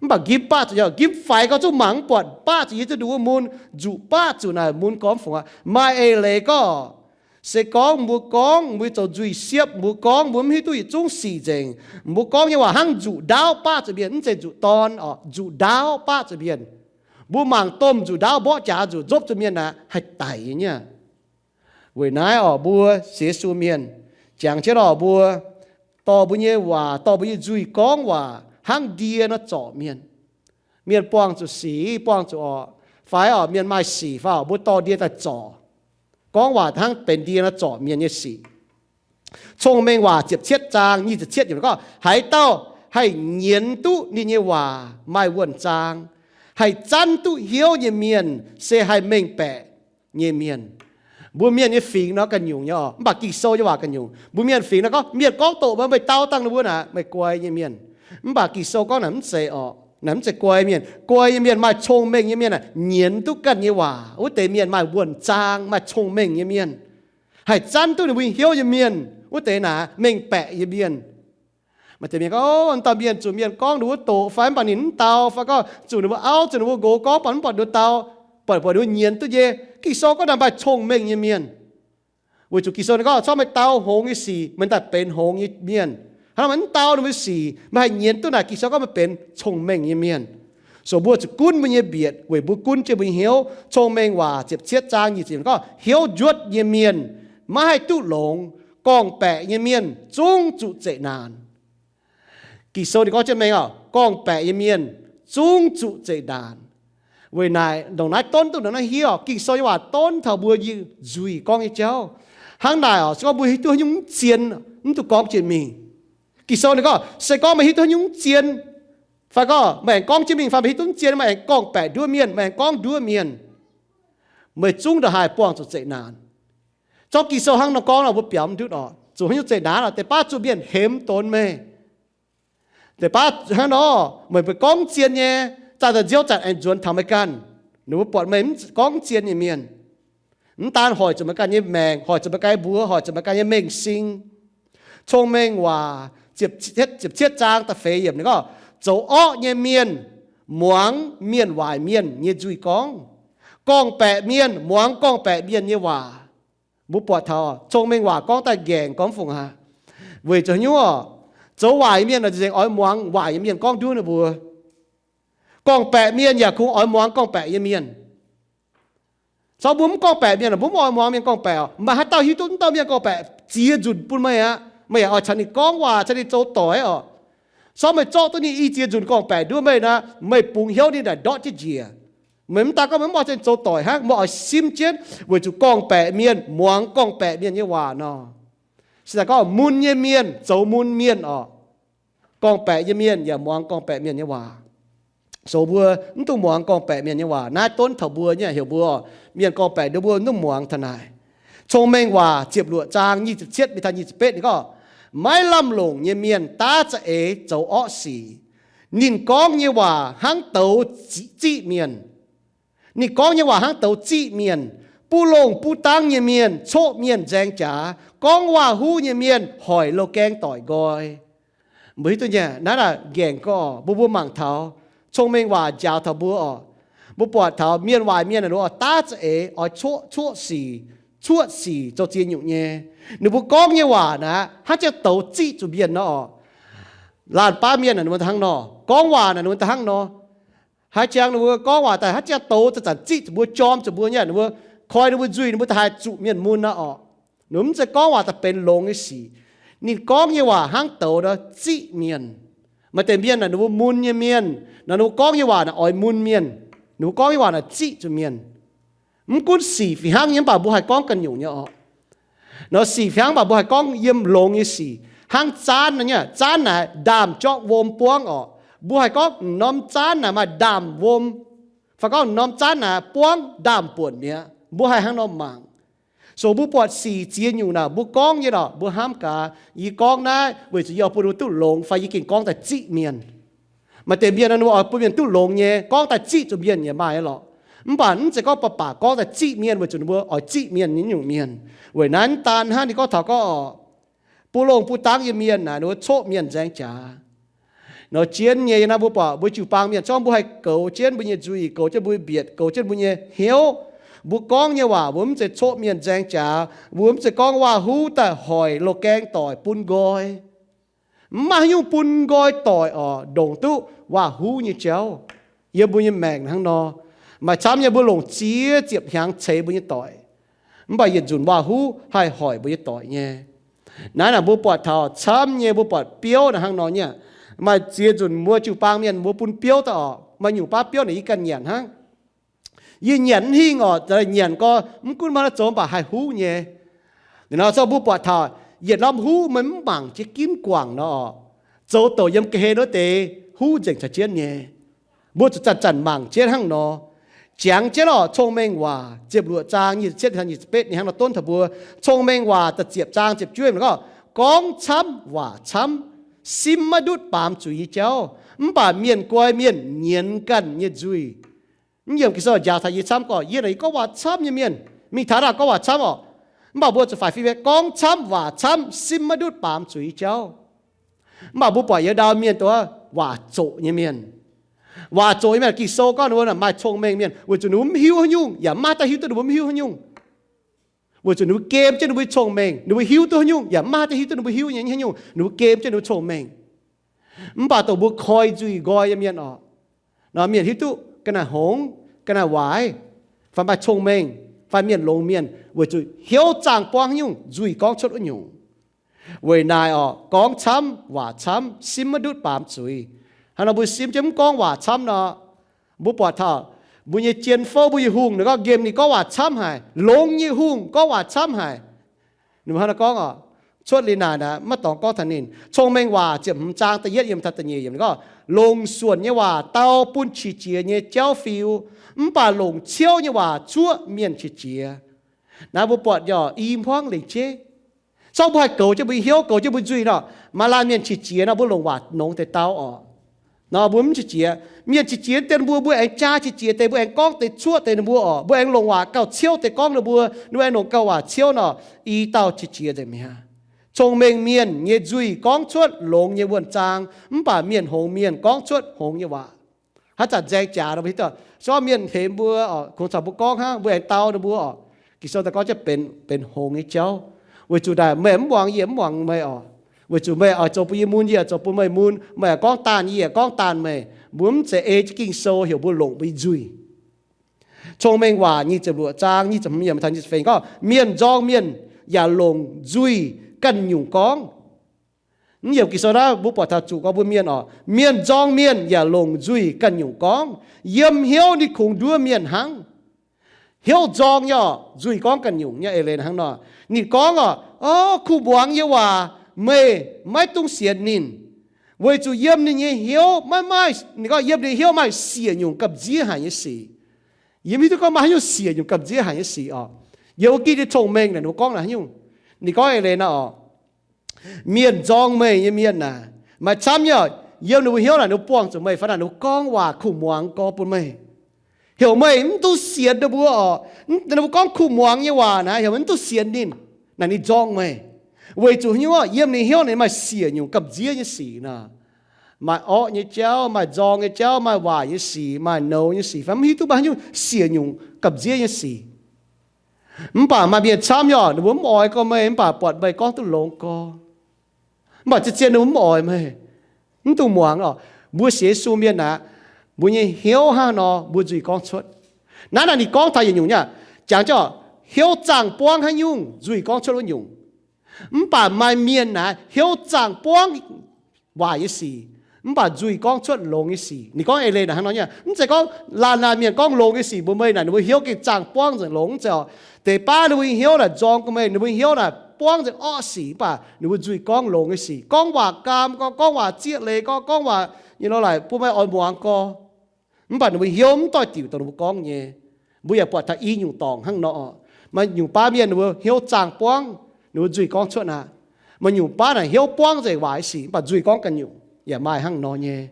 Mv baac nqimv baqv zuqc yie, nqimv faix gorngv zungv mangc mv buatc, baqv zuqc yie ziouc nduqc wuov mun. Nzuqc baqv zuqc naaic mun gormx fungc aqv. Maaih eix leiz gorngv, se gorngv mbuo gorngv mbuo zoux nzuih siepv, mbuo gorngv mbuo mv hiuv duqv yietc zungv sic nzengc, mbuo gorngv nyei waac hnangv nzuqc ndaauv baqv zuqc mienh, mv zeiz nzuqc dorn orqc, nzuqc ndaauv baqv zuqc mienh. Mbuo mangc domh nzuqc ndaauv mborqv jaax nzuqc nzopv zuqc mienh aqv, haih daic nyei. Weic naaiv orqc, mbuo sienx Yesu mienh, jangx jienv orqc, mbuo dorh mbuo nyei waac, dorh mbuo nyei nzuih gorngv waac hnangv ndie nor zorc mienh. Mienh buangh zuqc sic, buangh zuqc orqc, fai orqc mienh maaih sic fai orqc, mbuo dorh ndie daaih zorc. Gorngv waac hnangv benx ndie nor zorc mienh nyei sic. Cong-Mengh Waac ziepc cietv zaang nyic ziepc cietv yiemc gorngv, haaix dauh haih nyienz duqv ninh nyei waac maaih wuonh zaang, haih zanv duqv hnyouv nyei mienh se haih mengh baeqc nyei mienh. Mbuo mienh nyei fingx nor ganh nyungc nyei orqc, mv baac Ging-Sou nyei waac ganh nyungc. Mbuo mienh fingx nor gorngv, mienh gorngv doqc meih, meih dau dangh ninh mbuo naaic, meih guai nyei mienh. Mv baac Ging-Sou gorngv naaic mv zeiz orqc, naaic mv zeiz guai mienh. Guai nyei mienh maaih cong-mengh nyei mienh aah, nyienz duqv ganh nyei waac. Wuov deix mienh maaih wuonh zaang, maaih cong-mengh nyei mienh, haih zanv duqv ninh mbuo hnyouv nyei mienh. Wuov deix naaic mengh baeqc nyei mienh. Maaih deix mienh gorngv, O, dauh mienh zuqc mienh gorngv ninh mbuo doqc fai mv baac ninh mv dau, fai gorngv zuqc ninh mbuo auv, zuqc ninh mbuo nqox gorngv baac mv buatc ninh mbuo dau, buatc buatc ninh mbuo nyienz duqv nyei. Ging-Sou gorngv naaic maaih cong-mengh nyei mienh. Weic zuqc Ging-Sou ninh gorngv, corc meih dau hngongx nyei sic, meih daaih benx hngongx nyei mienh. Hnangv nor meih mv dau ninh mbuo sic, meih haih nyienz duqv naaic Ging-Sou gorngv meih benx cong-mengh nyei mienh. So mbuo zuqc gunv mbuo nyei mbietc weic mbuo gunv jienv mbuo nyei hnyouv. Cong-Mengh Waac ziepc cietv zaang nyic ziepc gorngv, hnyouv njuotv nyei mienh maiv haih duqv longx, gorngv-baeqc nyei mienh zungv zuqc zeqc naanc. Ging-Sou ninh gorngv jienv mengh orqc, gorngv-baeqc nyei mienh zungv zuqc zeqc naanc. Weic naaic ndongc naaiv donv duqv ndongc naaiv hniev orqc, Ging-Sou nyei waac donv taux mbuo nzuih gorngv nyei jauv. Hnangv naaic orqc, se gorngv mbuo hiuv duqv haaix nyungc mv zien, mv dungx gorngv jienv mingh. Ging-Sou ninh gorngv, se gorngv meih hiuv duqv haaix nyungc mv zien, fai gorngv meih aengx gorngv jienv mingh fai meih hiuv duqv mv zien, meih aengx gorngv-baeqc nduov mienh, meih aengx gorngv nduov mienh, meih zungv ndongc haaix buangh zuqc zeqc naanc. Zorqv Ging-Sou hnangv nor gorngv nor, mbuo biaux mv ndutv orqc. Zuqc haaix nyungc zeqc naanc orqc? Deix baav zuqc mienh hemx donx meih. Deix baav hnangv nor, meih mbuo gorngv zien nyei, zaah daaih nziouv zanc aengx nzuonx taux meih ganh. Ninh mbuo buatc meih mv gorngv zien nyei mienh, mv daan hoic zuqc meih ganh nyei maengc, hoic zuqc meih ganh nyei mbuox, hoic zuqc meih ganh nyei mengh sing. Cong-Mengh Waac ziepc cietv zaang da'feix yiemc ninh gorngv, zoux orqv nyei mienh muangx mienh waaic mienh nyei nzuih gorngv, gorngv-baeqc mienh muangx gorngv-baeqc mienh nyei waac. Mbuo buatc taux Cong-Mengh Waac gorngv daaih nqaengc gorngv fungc aqv. Weic zuqc haaix nyungc orqc? Zoux waaic nyei mienh nzengc oix muangx waaic nyei mienh gorngv nduov ninh mbuo. Gorngv-baeqc mienh yaac kungx oix muangx gorngv-baeqc nyei mienh. Corc mbuo mv gorngv-baeqc mienh, mbuo mv oix muangx mienh gorngv-baeqc orqc. Maaih haaix dauh hiuv duqv mv dauh mienh gorngv-baeqc ziex nzunc bun meih aqv, meih yaac oix caux ninh gorngv waac, caux ninh zoux doic orqc. Corc meih zorqv duqv ninh i ziex nzunc gorngv-baeqc nduov meih nor, meih bungx hnyouv ninh naaic ndortv jienv njiec. Meih mv daan gorngv meih mv oix caux ninh zoux doic hnangv, meih oix simv jienv weic zuqc gorngv-baeqc mienh muangx gorngv-baeqc mienh nyei waac nor. Se daaih gorngv mun nyei mienh zoux mun mienh orqc. Gorngv-baeqc nyei mienh yaac muangx gorngv-baeqc mienh nyei waac. Zoux mbuo mv dungx muangx gorngv-baeqc mienh nyei waac. Naaiv donv taux mbuo nyei, heuc mbuo, mienh gorngv-baeqc nduov mbuo mv dungx muangx taux naaic. Cong-Mengh Waac ziepc luoqc zaang nyic ziepc cietv mingh taux nyic ziepc betv ninh gorngv, maiv lamh longc nyei mienh daav za'eix zoux orqv sic. Ninh gorngv nyei waac hnangv douz ziqv mienh. Ninh gorngv nyei waac hnangv douz ziqv mienh. Buv longh buv dangv nyei mienh coqv mienh nzaeng jaax. Gorngv waac-huv nyei mienh hoic loz-gaeng doic nqoi. Mbuo hiuv duqv nyei, naaiv naaic nqaengc gorngv mbuo, mbuo mangc taux Cong-Mengh Waac njaaux taux mbuo oc. Mbuo buatc taux mienh waaic mienh naaic ninh mbuo oix daav za'eix oix coqv, coqv sic, cuotv sic zoux ziex nyungc nyei. Ninh mbuo gorngv nyei waac naaic hnangv ziangh douz ziqv zuqc mienh nor oc. Laanh baav mienh naaic ninh mbuo daaih hnangv nor, gorngv waac naaic ninh mbuo daaih hnangv nor. Haaix jangx ninh mbuo gorngv waac daaih hnangv ziangh douz zanc-zanc ziqv zuqc mbuo, jorm zuqc mbuo nyei, ninh mbuo koi ninh mbuo nzuih, ninh mbuo daaih haih zuqc mienh mun nor oc. Ninh mbuo mv zeiz gorngv waac daaih benx longx nyei sic. Ninh gorngv nyei waac hnangv douz nor ziqv mienh. Maaih deix mienh naaic ninh mbuo mun nyei mienh, naaic ninh mbuo gorngv nyei waac naaic oix mun mienh. Ninh mbuo gorngv nyei waac naaic ziqv zuqc mienh. Mv gunv sic fih hnangv nyei mv baac mbuo haih gorngv ganh nyungc nyei oc. Nor sic fih hnangv mv baac mbuo haih gorngv yiem longx nyei sic. Hnangv zaanv naaic nyei, zaanv naaic ndaamv-jorqv wuom buangv oc. Mbuo haih gorngv m'norm zaanv naaic maaih ndaamv wuom, fai gorngv m'norm zaanv naaic buangv ndaamv-buonc mi'aqv. Mbuo haih hnangv nor mangc. So mbuo buatc sic ziex nyungc naaic mbuo gorngv nyei lorqc, mbuo hnamv gaax, yie gorngv naaiv weic zuqc yie oix bun ninh mbuo duqv longx fai yie gengh gorngv daaih ziqv mienh. Maaih deix mienh nor ninh mbuo oix bun mienh duqv longx nyei, gorngv daaih ziqv zuqc mienh yaac maaih lorqc. Mv baac mv zeiz gorngv baac baac gorngv daaih ziqv mienh weic zuqc ninh mbuo oix ziqv mienh nyei nyungc mienh. Weic naaiv mv daan hnangv ninh gorngv taux gorngv oc, buv longh buv dangv nyei mienh naaic ninh mbuo coqv mienh nzaeng jaax. Nor jienv nyei naaiv mbuo buatc mbuo jiu-baang mienh zorngv mbuo haih goux jienv mbuo nyei nzuih, goux jienv mbuo nyei mbietc, goux jienv mbuo nyei hnyouv. Mbuo gorngv nyei waac mbuo mv zeiz coqv mienh nzaeng jaax, mbuo mv zeiz gorngv waac-huv daaih hoic loz-gaeng doic bun nqoi. Mv maaih haaix nyungc bun nqoi doic oc, ndongc duqv waac-huv nyei jauv. Yiem mbuo nyei maengc hnangv nor, maaih camv nyei mbuo longc ziex ziepc hnyangx ceix mbuo nyei doic, mv baac yietc nzunc waac-huv haih hoic mbuo nyei doic nyei. Naaiv naaic mbuo buatc taux camv nyei, mbuo buatc biouv naaic hnangv nor nyei. Maaih ziex nzunc mbuo jiu-baang mienh mbuo bun biouv daaih oc, maaih nyungc baav biouv naaic yie ganh nyanc hnangv. Yie nyanc mv hingh oc, nyanc gorx mv gunv maaih haaix zoux mv baac haih huv nyei. Liuz nor zorqv mbuo buatc taux yietc norm huv meih mv mangc jienv ginv guangc nor oc, zoux douc yiem ga'hlen wuov deix huv nzengc caux jienv nyei. Mbuo zuqc zanc-zanc mangc jienv hnangv nor. Jangx jienv oc, Cong-Mengh Waac ziepc luoqc zaang nyic ziepc cietv taux nyic ziepc betv ninh hnangv nor donv taux mbuo. Cong-Mengh Waac da'ziepc zaang ziepc juov ninh gorngv, gorngv camv waac camv, sim maiv ndutv baamz zuiz nyei jauv, mv baac mienh guai mienh nyienz ganh nyei nzuih. Mv yiemc Ging-Sou njaaux taux yie camv gorngv, yie naaic yie gorngv waac camv nyei mienh, mingh taux naaic gorngv waac camv oc. Mv baac mbuo zuqc faix fim gorngv camv waac camv, sim maiv ndutv baamz zuiz nyei jauv. Mv baac mbuo buatc yietc ndau mienh dongh waac zoqc nyei mienh. Waac zoqc nyei mienh, Ging-Sou gorngv ninh mbuo maaih cong-mengh mienh weic zuqc ninh mbuo mv hiuv haaix nyungc yaac mv maaih haaix daaih hiuv duqv ninh mbuo mv hiuv haaix nyungc. Weic zuqc ninh mbuo gem jienv ninh mbuo nyei cong-mengh, ninh mbuo hiuv duqv haaix nyungc yaac mv maaih haaix daaih hiuv duqv ninh mbuo hiuv nyei haaix nyungc. Ninh mbuo gem jienv ninh mbuo cong-mengh. Mv baac dongh mbuo koi nzuih nqoi nyei mienh oc, nor mienh hiuv duqv ga'naaiv hngongx, ga'naaiv waaic, fai maaih cong-mengh, fai mienh longx mienh weic zuqc hnyouv zaangh buangv haaix nyungc nzuih gorngv cuotv wuov nyungc. Weic naaic oc, gorngv camv waac camv, sim maiv ndutv baamz zuiz. Hnangv nor mbuo sim jienv mv gorngv waac camv nor, mbuo buatc taux mbuo nyei jien fouv, mbuo nyei hungh, ninh gorngv nqemh ninh gorngv waac camv haic, longx nyei hungh gorngv waac camv haic. Ninh mbuo hnangv nor gorngv oc, cuotv liuz naaic naaic maiv dorngx gorngv taux ninh. Cong-Mengh Waac ziepc hmz zaang da'yietv yiem taux da'nyeic yiem ninh gorngv, longc suonc nyei waac dau bun qiex jiez nyei jauv fiu, mv baac longc ciouv nyei waac zuoqv mienh qiex jiez. Naaiv mbuo buatc nyei oc, i hmuangv lengc jeiv. Zorqv mbuo haih goux jienv mbuo nyei hnyouv, goux jienv mbuo nzuih nor, maaih laanh mienh qiex jiez nor, mbuo longc waac nongx deix dau oc. Nor mbuo mv qiex jiez. Mienh qiex jiez deix ninh mbuo, mbuo aengx jaa qiex jiez deix, mbuo aengx gorngv deix cuoqv deix ninh mbuo oc, mbuo aengx longc waac gauh ciouv deix gorngv ninh mbuo, ninh mbuo aengx longc gauh waac ciouv nor, i dauh qiex jiez nzengc mi'aqv. Cong-mengh mienh nyei nzuih gorngv cuotv longx nyei wuonh zaang, mv baac mienh hngongx mienh gorngv cuotv hngongx nyei waac. Haaix zanc nzaeng jaax nor, mbuo hiuv duqv, se gorngv mienh hemx mbuo oc, kungx caux mbuo gorngv hnangv, mbuo aengx dau ninh mbuo oc. Ging-Sou daaih gorngv jienv benx, benx hngongx nyei jauv. Weic zuqc naaic meih mv muangx yie, mv muangx meih oc. Weic zuqc meih oix zoux bun yie mun, yie oix zoux bun meih mun. Meih oix gorngv daanh yie, gorngv daanh meih. Mbuo mv zeiz ei jienv Ging-Sou heuc mbuo longc mbuo nyei nzuih. Cong-mengh Waac nyic ziepc luoqc zaang nyic ziepc hmz yiem taux nyic ziepc feix gorngv, mienh nzorng mienh yaac longc nzuih ganh nyungc gorngv. Mv yiemc Ging-Sou naaiv mbuo buatc taux zuqc gorngv mbuo mienh oc, mienh nzorng mienh yaac longc nzuih ganh nyungc gorngv. Yiem hnyouv ninh kungx nduov mienh hnangv. Hnyouv nzorng nyei oc, nzuih gorngv ganh nyungc nyei. Eix leiz hnangv nor, ninh gorngv oc, o, kuh muangx yie waac, meih maiv dungx sienx ninh. Weic zuqc yiem ninh nyei hnyouv maiv maaih, ninh gorngv yiem ninh nyei hnyouv maaih siec nyungc gamh nziev haic nyei sic. Yie mv hiuv duqv gorngv maaih haaix nyungc siec nyungc gamh nziev haic nyei sic oc. Yiem wuov gitv nyei cong-mengh naaic ninh mbuo gorngv naaic haaix nyungc. Ninh gorngv eix leiz naaic oc, mienh nzorng meih nyei mienh naaic, maaih camv nyei oc, yiem ninh mbuo hnyouv naaic ninh mbuo buangh zuqc meih fai naaic ninh mbuo gorngv waac kuh muangx gorx bun meih. Heuc meih mv duqv sienx ninh mbuo oc. Ninh mbuo gorngv kuh muangx nyei waac naaic, heuc meih mv duqv sienx ninh. Naaic ninh nzorng meih. Weic zuqc haaix nyungc? Yiem ninh hnyouv naaic maaih siec nyungc gamh nziev nyei sic nor. Maaih orqv nyei jauv, maaih nzorng nyei jauv, maaih waaic nyei sic, maaih nouz nyei sic, fai mv hiuv duqv maaih haaix nyungc siec nyungc gamh nziev nyei sic. Mv baac maaih mienh camv nyei oc, ninh mbuo mv oix gorngv meih, mv baac buatc meih gorngv duqv longx gorx. Mv baac zien-zien ninh mbuo mv oix meih, mv dungx muangx oc. Mbuo sienx Yesu mienh aqv, mbuo nyei hnyouv hnangv nor mbuo nzuih gorngv cuotv. Naaiv naaic ninh gorngv taux yietc nyungc nyei, jangx jienv hnyouv zaangh buangv haaix nyungc nzuih gorngv cuotv wuov nyungc. Mv baac maaih mienh naaic hnyouv zaangh buangv waaic nyei sic, mv baac nzuih gorngv cuotv longx nyei sic. Ninh gorngv eix leiz naaic hnangv nor nyei, mv zeiz gorngv laanh laanh mienh gorngv longx nyei sic mbuox meih naaic ninh mbuo hnyouv gengh zaangh buangv nzengc longx, mv zeiz oc. Deix baav ninh mbuo nyei hnyouv naaic nzorng gorngv meih, ninh mbuo nyei hnyouv naaic buangv nzengc orqv sic, mv baac ninh mbuo nzuih gorngv longx nyei sic, gorngv waac gaam gorx, gorngv waac zieqv leiz gorx, gorngv waac nyei lorh laaix bun meih oix muangx gorx. Mv baac ninh mbuo hnyouv mv doix diuc dongh ninh mbuo gorngv nyei. Mbuo yaac buatc taux i nyungc dorngc hnangv nor oc. Maaih nyungc baav mienh ninh mbuo hnyouv zaangh buangv, ninh mbuo nzuih gorngv cuotv aqv. Maaih nyungc baav naaic hnyouv buangv nzengc waaic sic, mv baac nzuih gorngv ganh nyungc, yaac maaih hnangv nor nyei.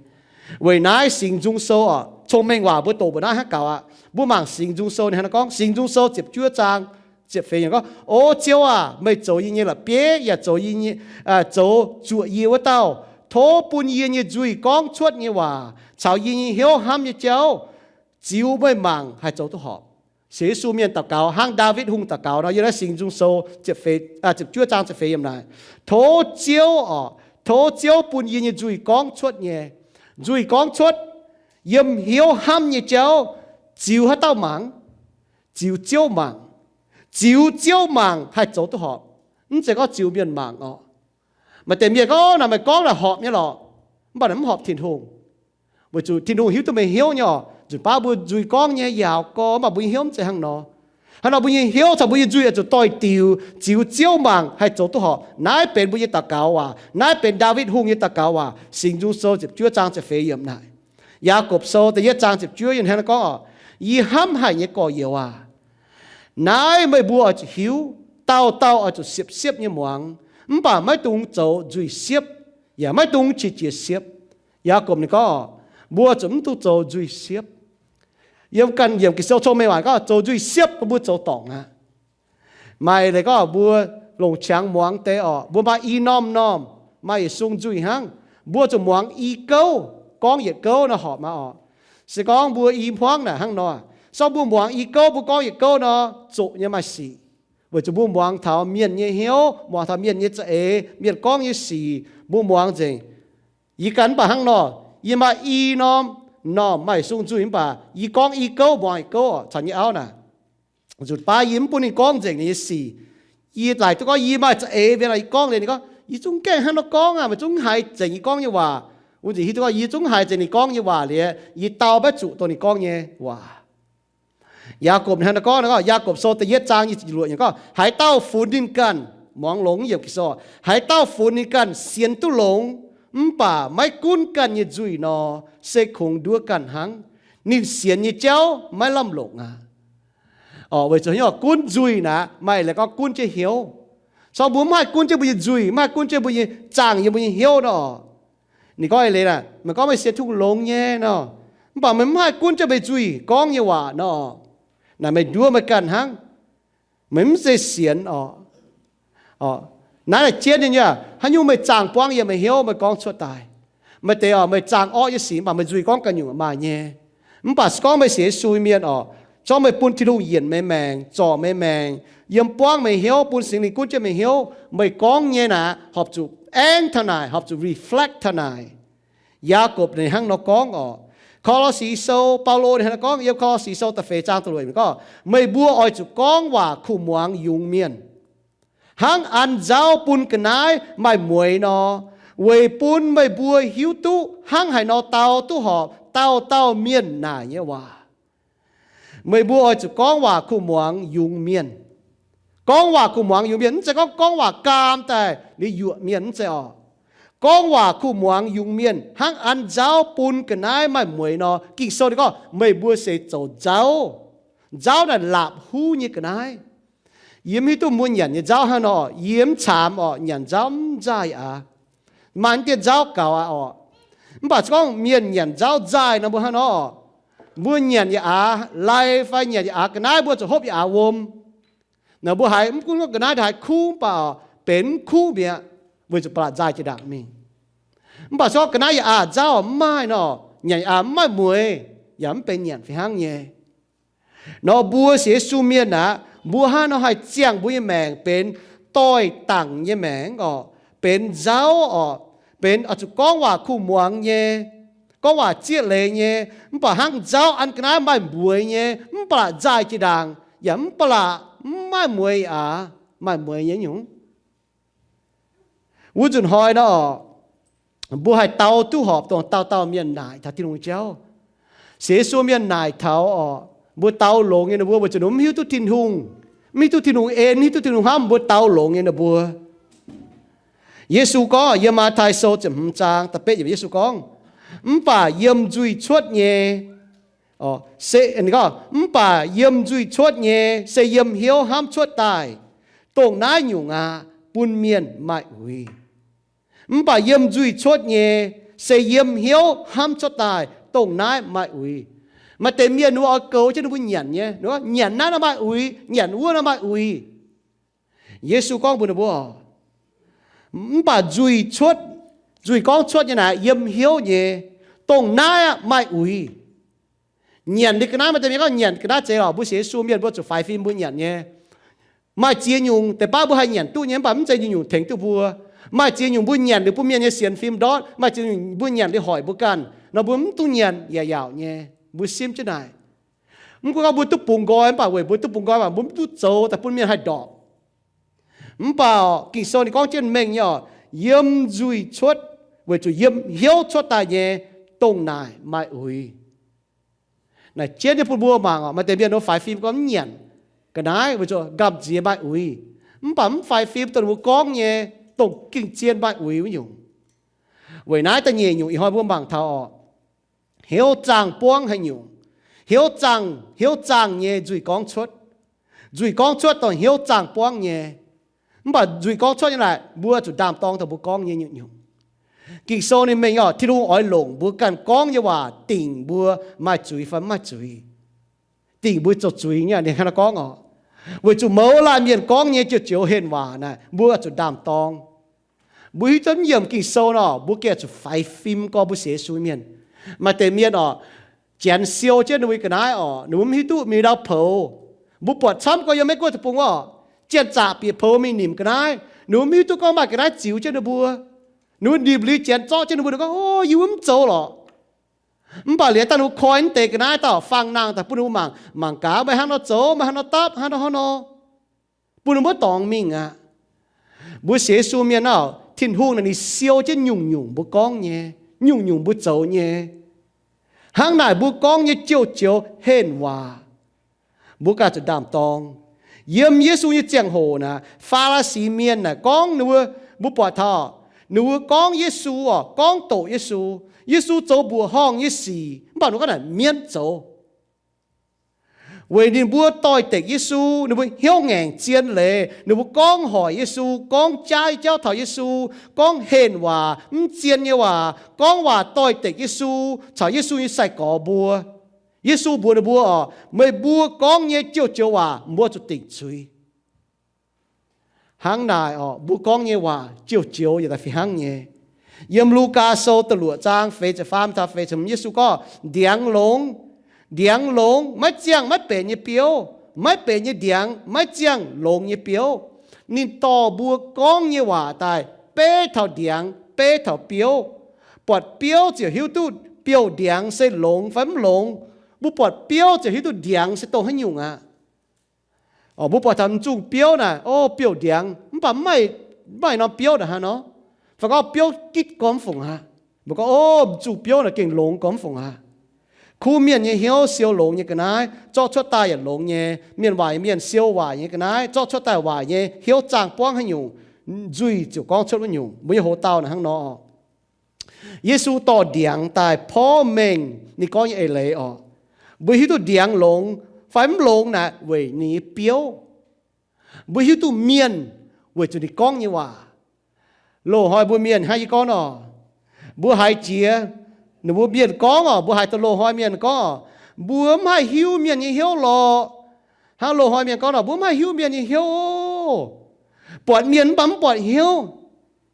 Weic naaiv Singx Nzung Sou oc, cong-mengh waac mbuo doqc mbuo naaiv hnangv gaux aqv. Mbuo mangc Singx Nzung Sou ninh hnangv naaiv gorngv, Singx Nzung Sou ziepc juov zaang ziepc feix yiemc gorngv, O Ziouv aac, meih zoux yie nyei la'bieiv yaac zoux yie nyei, zoux zuoqc yie wuov dauh. Tov bun yie nyei nzuih gorngv cuotv nyei waac caux yie nyei hnyouv hnamv nyei jauv ziux meih mangc haih zoux duqv horpc. Sienx Yesu mienh daux gaux hnangv Ndaawitv Hungh daux gaux nor, yiem naaiv Singx Nzung Sou ziepc feix, ziepc juov zaang ziepc feix yiemc naaic, Tov Ziouv oc, tov Ziouv bun yie nyei nzuih gorngv cuotv nyei, nzuih gorngv cuotv yiem hnyouv hnamv nyei jauv ziux haaix dauh mangc? Ziux Ziouv mangc. Ziux Ziouv mangc haih zoux duqv horpc. Mv zeiz gorngv ziux mienh mangc oc. Maaih deix mienh gorngv, Naaic meih gorngv naaic horpc nyei lorqc, mv baac naaic mv horpc Tin-Hungh. Weic zuqc Tin-Hungh hiuv duqv meih hnyouv nyei oc. Nzunc baav mbuo nzuih gorngv nyei yaauc gorx, mv baac mbuo nyei hnyouv mv zeiz hnangv nor. Hnangv nor mbuo nyei hnyouv caux mbuo nyei nzuih oix zuqc doix-diuc ziux Ziouv mangc haih zoux duqv horpc. Naaiv benx mbuo nyei daux gaux waac. Naaiv benx Ndaawitv Hungh nyei daux gaux waac. Singx Nzung Sou ziepc juov zaang ziepc feix yiemc naaic. Yaagorpc Sou da'yietv zaang ziepc juov yiemc hnangv naaiv gorngv oc, Yie hnamv haic nyei gorx-youz aac, naaiv meih mbuo oix zuqc hiuv, dauh dauh oix zuqc siepv-siepv nyei muangx, mv baac maiv dungx zoux nzuih siepv, yaac maiv dungx qiex jiez siepv. Yaagorpc ninh gorngv oc, mbuo zuqc mv dungx zoux nzuih siepv. Yiem ganh yiemc Ging-Sou cong-mengh waac gorngv zoux nzuih siepv, mbuo zoux dorngc aqv. Maaih leiz gorngv mbuo longc qangx muangx deix oc, mbuo maaih i norm-norm, maaih yietc sung nzuih hnangv. Mbuo zuqc muangx i gouv, gorngv yietc gouv nor horpc maah oc. Se gorngv mbuo i hmuangv naaic hnangv nor, se gorngv mbuo muangx i gouv, mbuo gorngv yietc gouv nor, zoqc nyei maaih sic. Weic zuqc mbuo muangx taux mienh nyei hnyouv, muangx taux mienh nyei za'eix, mienh gorngv nyei sic, mbuo muangx nzengc. Yie ganh mv baac hnangv nor, yie maaih i norm, norm maaih yietc sung nzuih mv baac yie gorngv i gouv, muangx yietc gouv oc, caux nyei auv naaic. Nzunc baav yie mv bun ninh gorngv nzengc ninh nyei sic. Yie laaic duqv gorngv yie maaih za'eix mienh, yie gorngv liuz ninh gorngv, Yie zungv gaengh hnangv nor gorngv aqv, meih zungv haiz nzengc yie gorngv nyei waac. Wuov nzunc hiuv duqv gorngv yie zungv haiz nzengc ninh gorngv nyei waac liuz, yie dau maiv zuqc dongh ninh gorngv nyei waac. Yaagorpc hnangv naaiv gorngv, Yaagorpc Sou da'yietv zaang nyic ziepc luoqc yiemc gorngv, Haaix dauh funx ninh ganh, muangx longx yiemc Ging-Sou, haaix dauh funx ninh ganh sienx duqv longx, mv baac maiv gunv ganh nyei nzuih nor, se kungx nduov ganh hnangv. Ninh sienx nyei jauv maiv lamh longc aqv. Oc, weic zuqc haaix nyungc? Gunv nzuih naaic maaih leiz gorngv gunv jienv hnyouv. Se gorngv mbuo mv haih gunv jienv mbuo nyei nzuih, mv haih gunv jienv mbuo nyei zaangc yiem mbuo nyei hnyouv nor, ninh gorngv eix leiz naaic, meih gorngv meih sienx Tin-Hungh longx nyei nor, mv baac meih mv haih gunv jienv meih nzuih gorngv nyei waac nor, naaic meih nduov meih ganh hnangv. Meih mv zeiz sienx oc. Naaiv naaic jienv nyei, haaix nyungc meih zaangc buangv yiem meih hnyouv, meih gorngv cuotv daaih. Maaih deix oc, meih zaangc orqv nyei sic, mv baac meih nzuih gorngv ganh nyungc maaih nyei. Mv baac se gorngv meih sienx Yesu mienh oc, zorqv meih bun Tin-Hungh yienc meih maengc, zorc meih maengc, yiem buangv meih hnyouv, bun Singx Lingh gunv jienv meih hnyouv, meih gorngv nyei naaic horpc zuqc aengv taux naaic, horpc zuqc reflect taux naaic. Yaagorpc ninh hnangv nor gorngv oc. Ko^lo^si Sou, Baulo ninh hnangv nor gorngv yiem Ko^lo^si Sou da'feix zaang da'luoqc yiemc gorngv, Meih mbuo oix zuqc gorngv waac kuh muangx yungz mienh, hnangv an nzauv bun ga'naaiv maaih mueix nor, weic bun meih mbuo hiuv duqv hnangv haaix nor dau duqv horpc dauh dauh mienh naaic nyei waac. Meih mbuo oix zuqc gorngv waac kuh muangx yungz mienh. Gorngv waac kuh muangx yungz mienh, mv zeiz gorngv gorngv waac gaam daaih liuz yuoqc mienh, mv zeiz oc. gorngv waac kuh muangx yungz mienh hnangv an nzauv bun ga'naaiv maaih mueix nor, Ging-Sou ninh gorngv meih mbuo se zoux nzauv. Nzauv naaic laapc huv nyei ga'naaiv. Yie mv hiuv duqv mbuo nyanc nyei nzauv hnangv nor, yie mv caamx orqc, nyanc nzauv mv nzaaih aqv. Maaih deix nzauv gaux aqv orqc. Mv baac se gorngv mienh nyanc nzauv nzaaih nor, mbuo hnangv nor orqc, mbuo nyanc yietc aax lai fai nyanc yietc aax ga'naaiv, mbuo zuqc hopv yietc aax wuom. Naaic mbuo haiz mv gunv gorngv ga'naaiv haiz kuv mv baac benx mv kuv mi'aqv, weic zuqc ba'laqc nzaaih jiex ndaangc mingh. Mv baac se gorngv ga'naaiv yietc aax nzauv mv maaih nor, nyanc yietc aax mv maaih mueix, yaac mv benx nyanc fih hnangv nyei. Nor mbuo sienx Yesu mienh aqv, mbuo hnangv nor haih ziangh mbuo nyei maengc benx doix-dangc nyei maengc orqc, benx nzauv orqc, benx oix zuqc gorngv waac kuh muangx nyei, gorngv waac zieqv leiz nyei, mv baac hnangv nzauv an ga'naaiv maaih mbueix nyei, mv baac nzaaih jiex ndaangc, yaac mv baac mv maaih mueix aqv, maaih mueix nyei nyungc. Wuov nzunc hnoi nor, mbuo haih dau duqv horpc dongh dauh dauh mienh naaic taux Tin-Hungh jauv. Sienx Yesu mienh naaic taux orqc, mbuo dau longx nyei ninh mbuo weic zuqc ninh mbuo mv hiuv duqv Tin-Hungh, mv hiuv duqv Tin-Hungh en, mv hiuv duqv Tin-Hungh hnamv, mbuo dau longx nyei ninh mbuo. Yesu gorngv yiem Matv^tai Sou ziepc hmz zaang da'betv yiemc, Yesu gorngv, mv baac yiem nzuih cuotv nyei, se, ninh gorngv, mv baac yiem nzuih cuotv nyei se yiem hnyouv hnamv cuotv daaih, dongh naaiv nyungc aqv bun mienh maaih uix. Mv baac yiem nzuih cuotv nyei se yiem hnyouv hnamv cuotv daaih, dongh naaiv maaih uix. Maaih deix mienh ninh mbuo oix goux jienv ninh mbuo nyanc nyei, nyanc naaiv nor maaih uix, nyanc wuov nor maaih uix. Yesu gorngv mbuox ninh mbuo, mv baac nzuih cuotv, nzuih gorngv cuotv nyei naaic yiem hnyouv nyei, dongh naaiv aqv maaih uix. Nyanc liuz ga'naaiv, maaih deix mienh gorngv nyanc ga'naaiv zeiz lorqc, mbuo sienx Yesu mienh mbuo zuqc faix fim mbuo nyanc nyei. Maaih ziex nyungc deix baav mbuo haih nyanc duqv nyei, mv baac mv zeiz nyungc-nyungc tengx duqv mbuo. Maaih ziex nyungc mbuo nyanc liuz bun mienh nyei sienx fim ndortv, maaih ziex nyungc mbuo nyanc liuz hoic mbuo ganh nor, mbuo mv dungx nyanc yaac yaauc nyei. Mbuo simv jienv naaic. Mv gunv gorngv mbuo duqv bungx nqoi, mv baac weic mbuo duqv bungx nqoi, mv baac mbuo mv duqv zoux daaih bun mienh haih ndorpc. Mv baac Ging-Sou ninh gorngv jienv mengh nyei orqc, yiem nzuih cuotv, weic zuqc yiem hnyouv cuotv daaih nyei, dongh naaic maaih uix. Naaic jienv nyei bun mbuo mangc orqc, maaih deix mienh nor faix fim gorngv mv nyanc ga'naaiv weic zuqc gamh nziex maaih uix. Mv baac mv faix fim dongh ninh mbuo gorngv nyei, dongh gengh zien maaih uix wuov nyungc. Weic naaiv da'nyeic nyungc ih hnoi mbuo mangc taux orqc, hnyouv zaangh buangv haaix nyungc, hnyouv zaangh, hnyouv zaangh nyei nzuih gorngv cuotv. Nzuih gorngv cuotv dongh hnyouv zaangh buangv nyei. Mv baac nzuih gorngv cuotv nyei naaic, mbuo zuqc ndaam-dorng dongh mbuo gorngv nyei nyungc-nyungc. Ging-Sou ninh mengh orqc, Tin-Hungh oix longc mbuo ganh gorngv nyei waac dingc mbuo maaih zuiz fai mv maaih zuiz. Dingc mbuo zoux zuiz nyei, ninh hnangv naaiv gorngv orqc. Weic zuqc mouz laanh mienh gorngv nyei joux-joux henh waac naaic, mbuo zuqc ndaam-dorng. Mbuo hiuv duqv mv yiemc Ging-Sou nor, mbuo gengh zuqc faix fim gorngv mbuo sienx Yesu mienh. Maaih deix mienh orqc, janx siou jienv ninh mbuo ga'naaiv orqc, ninh mbuo mv hiuv duqv mingh ndau poux. Mbuo buatc camv gorngv yiem Meiv Guoqv deic-bung orqc, janx-zaqc bieqc poux mingh nimc ga'naaiv, ninh mbuo mv hiuv duqv gorngv maaih ga'naaiv ziux jienv ninh mbuo. Ninh mbuo nimc liuz janx zorqv jienv ninh mbuo, ninh gorngv, O, yie mv zoux lorqc. Mv baac liuz daaih ninh mbuo koi naaiv deix ga'naaiv dauh faang nangh daaih bun ninh mbuo mangc, mangc gaax meih hnangv nor zoux, meih hnangv nor dapv, hnangv nor hnangv nor, bun ninh mbuo dorngx mingh aqv. Mbuo sienx Yesu mienh nor, Tin-Hungh naaic ninh siou jienv nyungc-nyungc mbuo gorngv nyei, nyungc-nyungc mbuo zoux nyei. Hnangv naaic mbuo gorngv nyei joux-joux henh waac, mbuo ganh zuqc ndaam-dorng. Yiem Yesu nyei ziangh hoc naaic, Faa^laa^si mienh naaic gorngv ninh mbuo, mbuo buatc taux ninh mbuo gorngv Yesu orqc, gorngv doqc Yesu. Yesu zoux mbuoqc horngh nyei sic, mv baac ninh gorngv naaic mienv zoux. Weic ninh mbuo doix-dekc Yesu, ninh mbuo hnyouv ngaengc zien leiz, ninh mbuo gorngv hoic Yesu, gorngv jaav jauv taux Yesu, gorngv henh waac, mv zien nyei waac, gorngv waac doix-dekc Yesu caux Yesu nyei sai-gorx mbuo. Yesu mbuox ninh mbuo orqc, Meih mbuo gorngv nyei joux-joux waac mbuo zuqc dingc zuiz. Hnangv naaic orqc, mbuo gorngv nyei waac joux-joux yaac daaih fih hnangv nyei. Yiem Lugaa Sou da'luoqc zaang feix ziepc faam taux feix ziepc hmz, Yesu gorngv, Ndiangx longx, ndiangx longx, maiv ziangh maiv benx nyei biouv. Maiv benx nyei ndiangx maiv ziangh longx nyei biouv. Ninh dorh mbuo gorngv nyei waac daaih beiv taux ndiangx, beiv taux biouv. Buatc biouv ziouc hiuv duqv biouv-ndiangx se longx fai mv longx. Mbuo buatc biouv ziouc hiuv duqv ndiangx se dongh haaix nyungc aqv. Mbuo buatc taux m'zungh biouv naaic, o, biouv-ndiangx, mv baac mv maaih norm biouv naaic hnangv nor. Fai gorngv biouv gitv gormx fungc aqv. Mbuo gorngv, o, m'zungh biouv naaic gengh longx gormx fungc aqv. Kuv mienh nyei hnyouv siou longx nyei ga'naaiv, zorqv cuotv daaih yaac longx nyei. Mienh waaic mienh siou waaic nyei ga'naaiv, zorqv cuotv daaih waaic nyei. Hnyouv zaangh buangv haaix nyungc, nzuih ziouc gorngv cuotv wuov nyungc. Mbuo nyei hoc-dauh naaic hnangv nor. Yesu dorh ndiangx daaih porv mengh ninh gorngv nyei eix leiz oc. Mbuo hiuv duqv ndiangx longx fai mv longx naaic weic ninh nyei biouv. Mbuo hiuv duqv mienh weic zuqc ninh gorngv nyei waac. Loz-hnoi mbuo mienh hnangv yie gorngv nor, mbuo haiz jiex ninh mbuo mienh gorngv oc, mbuo haiz duqv loz-hnoi mienh gorngv oc, mbuo mv haih hiuv mienh nyei hnyouv lorqc. Hnangv loz-hnoi mienh gorngv nor, mbuo mv haih hiuv mienh nyei hnyouv oc. Buatc mienh mv baac mv buatc hnyouv.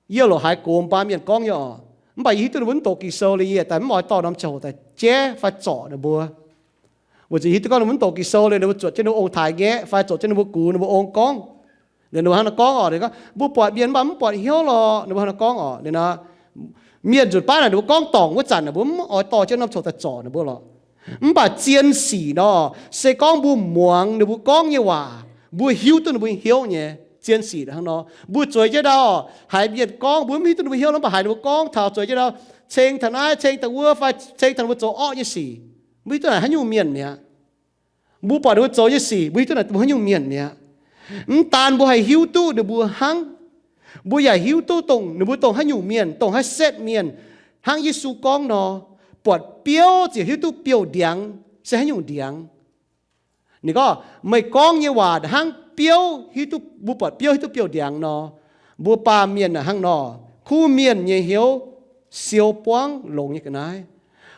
Yie loc haiz gox baan mienh gorngv nyei oc, mv baac yie hiuv duqv ninh mbuo mv doqc Ging-Sou liuz, yie daaih mv oix dorh norm ziangh hoc daaih jaiv fai zorc ninh mbuo. Weic zuqc hiuv duqv gorngv ninh mbuo mv doqc Ging-Sou liuz, ninh mbuo zuotc jienv ninh mbuo ong-taaix nyei fai zuotc jienv ninh mbuo gux ninh mbuo ong gorngv. Liuz ninh mbuo hnangv nor gorngv oc, ninh gorngv, mbuo buatc mienh mv baac mv buatc hnyouv lorqc, ninh mbuo hnangv nor gorngv oc. Liuz nor, mienh nzunc baav naaic ninh mbuo gorngv dorngc wuov zanc naaic, mbuo mv oix dorh jienv norm ziangh hoc daaih zorc ninh mbuo lorqc. Mv baac zien sic nor, se gorngv mbuo muangx ninh mbuo gorngv nyei waac, mbuo hiuv duqv ninh mbuo hnyouv nyei. Zien sic hnangv nor, mbuo zueiz jienv ndau haiz mienh gorngv, mbuo mv hiuv duqv ninh mbuo hnyouv nor, mv baac haiz ninh mbuo gorngv taux zueiz jienv ndau ceng taux naaiv, ceng taux wuov, fai ceng taux ninh mbuo zoux orqv nyei sic, mbuo hiuv duqv naaic haaix nyungc mienh mi'aqv. Mbuo buatc ninh mbuo zoux nyei sic, mbuo hiuv duqv naaic mbuo haaix nyungc mienh mi'aqv. Mv daan mbuo haih hiuv duqv ninh mbuo hnangv, mbuo yaac hiuv duqv dongh ninh mbuo dongh haaix nyungc mienh, dongh haaix setv mienh. Hnangv Yesu gorngv nor, buatc biouv ziouc hiuv duqv biouv-ndiangx se haaix nyungc ndiangx. Ninh gorngv, meih gorngv nyei waac hnangv biouv hiuv duqv, mbuo buatc biouv hiuv duqv biouv-ndiangx nor, mbuo baamh mienh hnangv nor, kuv mienh nyei hnyouv siou buangv longx nyei ga'naaiv.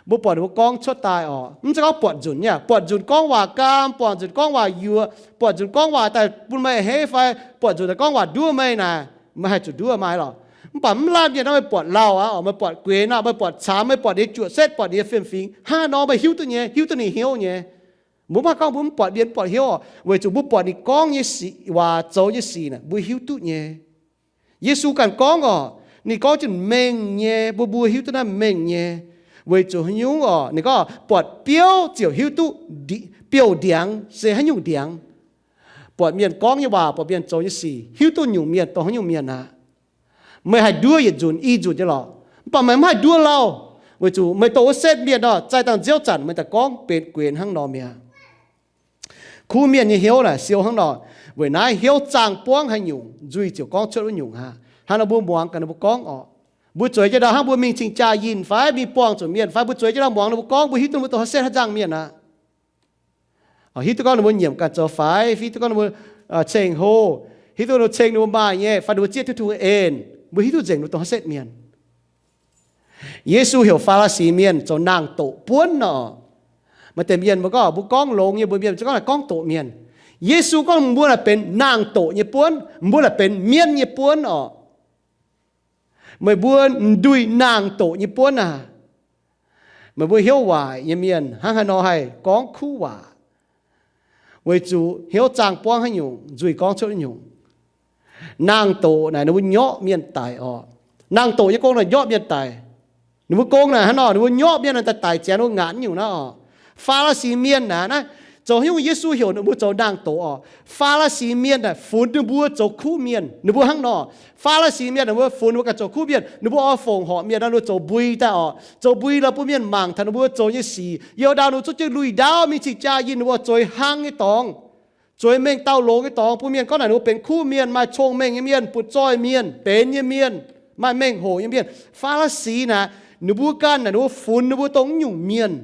Mbuo buatc ninh mbuo gorngv cuotv daaih oc, mv zeiz gorngv buatc nzunc nyei, buatc nzunc gorngv waac gaam, buatc nzunc gorngv waac yuoqc, buatc nzunc gorngv waac daaih bun meih a'hneiv fai buatc nzunc daaih gorngv waac nduov meih naaic, meih haih zuqc nduov maaih lorqc. Mv baac mv laanh mienh nor, meih buatc lauh aqv oc, meih buatc gueix nor, meih buatc caamx, meih buatc ninh nyei juoqc setv, buatc ninh nyei fiem-fingx, hnangv nor meih hiuv duqv nyei, hiuv duqv ninh hnyouv nyei. Mbuo mv haih gorngv mbuo mv buatc mienh mv buatc hnyouv oc, weic zuqc mbuo buatc ninh gorngv nyei sic, waac zoux nyei sic naaic mbuo hiuv duqv nyei. Yesu ganh gorngv oc, ninh gorngv jienv mengh nyei, mbuo mbuo hiuv duqv naaiv mengh nyei. Weic zuqc haaix nyungc oc, ninh gorngv buatc biouv ziouc hiuv duqv biouv-ndiangx se haaix nyungc ndiangx. Buatc mienh gorngv nyei waac, buatc mienh zoux nyei sic, hiuv duqv nyungc mienh dongh haaix nyungc mienh aqv. Meih haih nduov yietc nzunc i nzunc nyei lorqc, mv baac meih mv haih nduov lauh, weic zuqc meih dongh wuov setv mienh nor, zaaih dangh nziouv zanc meih daaih gorngv benx guenx hnangv nor mi'aqv. Kuv mienh nyei hnyouv naaic siou hnangv nor. Weic naaiv hnyouv zaangh buangv haaix nyungc, nzuih ziouc gorngv cuotv wuov nyungc aqv. Hnangv nor mbuo muangx gaax ninh mbuo gorngv oc, mbuo zueiz jienv ndau hnangv mbuo mingh cing-jaa yinh fai mingh buangh zuqc mienh fai mbuo zueiz jienv ndau muangx ninh mbuo gorngv, mbuo hiuv duqv ninh mbuo dongh haaix setv haaix nzangc mienh aqv. Hiuv duqv gorngv ninh mbuo nyiemc ganh zoux faix, hiuv duqv gorngv ninh mbuo ceng-hlo, hiuv duqv ninh mbuo ceng ninh mbuo maaih nyei fai ninh mbuo zieqv Tin-Hungh en, mbuo hiuv duqv nzengc ninh mbuo dongh haaix setv mienh. Yesu heuc Faa^li^si Mienh zoux naang-doqc buonv nor. Maaih deix mienh mbuo gorngv mbuo gorngv longx nyei, mbuo mienh gorngv naaic gorngv doqc mienh. Yesu gorngv mbuo naaic benx naang-doqc nyei buonv, mbuo naaic benx mienh nyei buonv oc. Meih mbuo m'nduih naang-doqc nyei buonv aah! Meih mbuo hnyouv waaic nyei mienh hnangv haaix nor haih gorngv kuv waac? Weic zuqc hnyouv zaangh buangv haaix nyungc, nzuih gorngv cuotv nyungc. Naang-doqc naaic ninh mbuo nyorqv mienh daic oc. Naang-doqc nyei gong naaic nyorqv mienh daic. Ninh mbuo gong naaic hnangv nor, ninh mbuo nyorqv mienh daaih daic ziangx ninh mbuo ngaatc nyungc naaiv oc. Faa^li^si Mienh naaic naaiv zoux haaix nyungc Yesu heuc ninh mbuo zoux naang-doqc oc. Faa^li^si Mienh naaic funx ninh mbuo zoux kuv mienh. Ninh mbuo hnangv nor, Faa^li^si Mienh ninh mbuo funx ninh mbuo ganh zoux kuv mienh. Ninh mbuo oix fongc horc mienh nor, ninh mbuo zoux mbui daaih oc. Zoux mbui lorz bun mienh mangc taux ninh mbuo zoux nyei sic. Youh ndaauv ninh mbuo zuqv jienv lui-ndaauv mingh cing-jaa yinh, ninh mbuo zueiz hnangv nyei dorngx, zueiz mengh dauh longx nyei dorngx, bun mienh gorngv naaic ninh mbuo benx kuv mienh, maaih cong-mengh nyei mienh, butv-zoih mienh, benx nyei mienh, maaih mengh hoc nyei mienh. Faa^li^si naaic, ninh mbuo ganh naaic ninh mbuo funx ninh mbuo dongh nyungc mienh.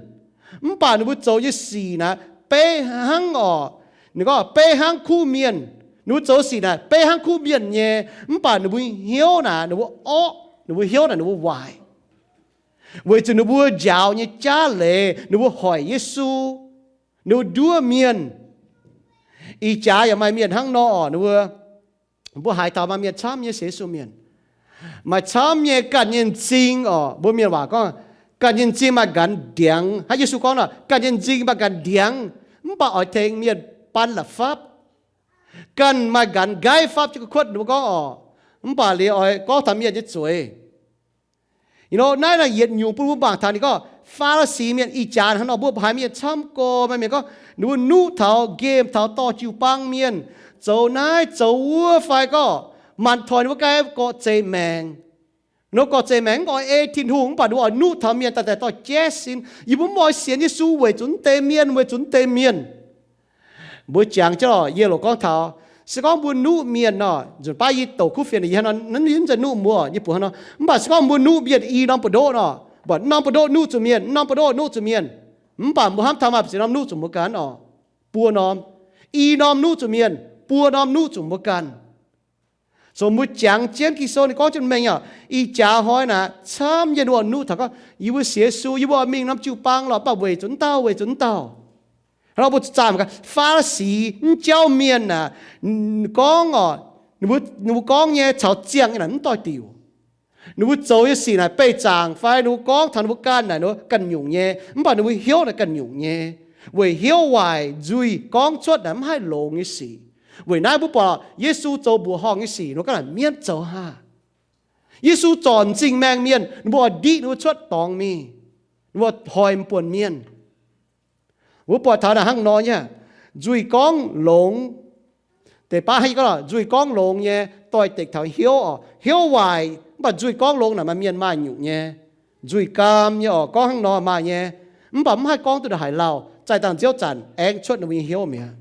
Mv baac ninh mbuo zoux nyei sic naaic beiv hnangv oc. Ninh gorngv beiv hnangv kuv mienh. Ninh mbuo zoux sic naaic beiv hnangv kuv mienh nyei. Mv baac ninh mbuo hnyouv naaic ninh mbuo orqv, ninh mbuo hnyouv naaic ninh mbuo waaic. Weic zuqc ninh mbuo njaaux nyei jaav leiz, ninh mbuo hoic Yesu, ninh mbuo nduov mienh. Ih jaax yaac maaih mienh hnangv nor oc, ninh mbuo, mbuo haiz taux maaih mienh camv nyei sienx Yesu mienh, maaih camv nyei ganh nyei m'zing oc. Mbuo mienh waac gorngv, ganh nyei m'zing maaih nqanx ndiangx. Hnangv Yesu gorngv nor, ganh nyei m'zing maaih nqanx ndiangx, mv baac oix tengx mienh ban la'fapv. Ganh maaih nqanx nqaiv fapv jienv gu'kuotv, ninh mbuo gorngv oc, mv baac liuz oix gorngv taux mienh nyei zueiz. Naaiv naaic yietc nyungc bun mbuo mangc taux ninh gorngv Faa^li^si Mienh ih jaax hnangv nor, mbuo haiz mienh camv gorx, maaih mienh gorngv ninh mbuo nuqv taux, nqemh taux dorh jiu-baang mienh, zoux naaiv zoux wuov fai gorngv manc toi ninh mbuo ganh gorqv-zeqc maengc. Ninh mbuo gorqv-zeqc maengc mv oix ei Tin-Hungh, mv baac ninh mbuo oix nuqv taux mienh daaih dorh jaiv sin. Yie mbuo mv oix sienx Yesu weic zuqc naaiv deix mienh, weic zuqc naaiv deix mienh. Mbuo jangx jienv oc, yie loc gorngv taux Se gorngv mbuo nuqv mienh nor, nzunc baav yie douc kuv fienx yie hnangv nor, mv zeiz nuqv mbuo, yie buoz hnangv nor. Mv baac se gorngv mbuo nuqv mienh i norm buoz-ndoqv nor, mbuo norm buoz-ndoqv nuqv zuqc mienh, norm buoz-ndoqv nuqv zuqc mienh. Mv baac mbuo hnamv taux maaih ziex norm nuqv zuqc mbuo ganh oc. Buo norm, i norm nuqv zuqc mienh, buo norm nuqv zuqc mbuo ganh. So mbuo jangx jienv Ging-Sou ninh gorngv jienv mengh oc, ih jaax hnoi naaic camv yie wuov nuqv taux gorngv yie mbuo sienx Yesu, yie mbuo oix mingh norm jiu-baang lorqc, mv baac weic zuqc wuov dauh, weic zuqc wuov dauh. Hnangv nor mbuo zuqc zaah gaax, Faa^li^si, mv jauv mienh naaic, gorngv oc, ninh mbuo gorngv nyei caux ziangh nyei naaic mv doix-diuc. Ninh mbuo zoux nyei sic naaic beih zaangc fai ninh mbuo gorngv taux ninh mbuo ganh naaic ninh mbuo ganh nyungc nyei, mv baac ninh mbuo hnyouv naaic ganh nyungc nyei. Weic hnyouv waaic nzuih gorngv cuotv naaic mv haih longx nyei sic. Weic naaiv mbuo buatc Yesu zoux mbuoqc horngh nyei sic nor, ganh naaic mienv zoux haah? Yesu zorc m'zing maengh mienh, ninh mbuo oix ndiqv ninh mbuo cuotv dorngx mingh, ninh mbuo hoz m'buonc mienh. Mbuo buatc taux naaic hnangv nor nyei, nzuih gorngv longx. Deix baav hnangv yie gorngv, nzuih gorngv longx nyei doix-dekc taux hnyouv oc. Hnyouv waaic mv baac nzuih gorngv longx naaic maaih mienh maaih nyungc nyei. Nzuih gaam nyei oc, gorngv hnangv nor maaih nyei, mv baac mv haih gorngv duqv ndongc haaix lauh, zaih dangh nziouv zanc aengx cuotv ninh mbuo nyei hnyouv mi'aqv.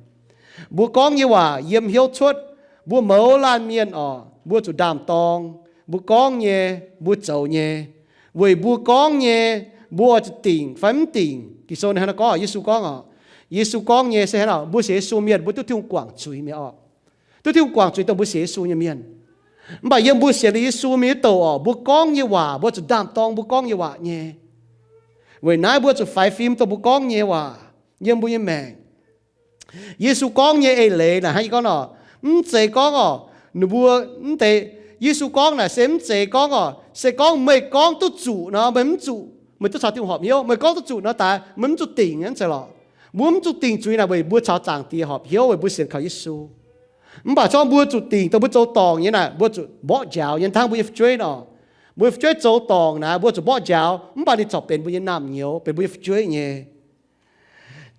Mbuo gorngv nyei waac yiem hnyouv cuotv. Mbuo mouz laanh mienh oc, mbuo zuqc ndaam-dorng. Mbuo gorngv nyei, mbuo zoux nyei, weic mbuo gorngv nyei, mbuo oix zuqc dingc fai mv dingc. Ging-Sou ninh hnangv naaiv gorngv, Yesu gorngv oc, Yesu gorngv nyei se hnangv nor, mbuo sienx Yesu mienh mbuo duqv Tin-Hungh guangc zuiz mi'aqv oc. Duqv Tin-Hungh guangc zuiz dongh mbuo sienx Yesu nyei mienh. Mv baac yiem mbuo sienx liuz Yesu mienh nyei douc oc, mbuo gorngv nyei waac mbuo zuqc ndaam-dorng mbuo gorngv nyei waac nyei. Weic naaiv mbuo zuqc faix fim dongh mbuo gorngv nyei waac yiem mbuo nyei maengc. Yesu gorngv nyei eix leiz naaic hnangv yie gorngv nor, mv zeiz gorngv oc, ninh mbuo mv deix, Yesu gorngv naaic se mv zeiz gorngv oc, se gorngv meih gorngv duqv zuqc nor meih mv zuqc, meih duqv caux Tin-Hungh horpc hnyouv, meih gorngv duqv zuqc nor daaih meih mv zuqc dingc, mv zeiz lorqc. Mbuo mv zuqc dingc zuiz naaic weic mbuo caux Zaangc Diex horpc hnyouv, weic mbuo sienx kaux Yesu. Mv baac se gorngv mbuo zuqc dingc dongh mbuo zoux dorngc nyei naaic, mbuo zuqc mborqv njaaux nyei, hnangv mbuo nyei fu'jueiv nor. Mbuo nyei fu'jueiv zoux dorngc naaic, mbuo zuqc mborqv njaaux, mv baac ninh corc benx mbuo nyei naamh nyouz, benx mbuo nyei fu'jueiv nyei.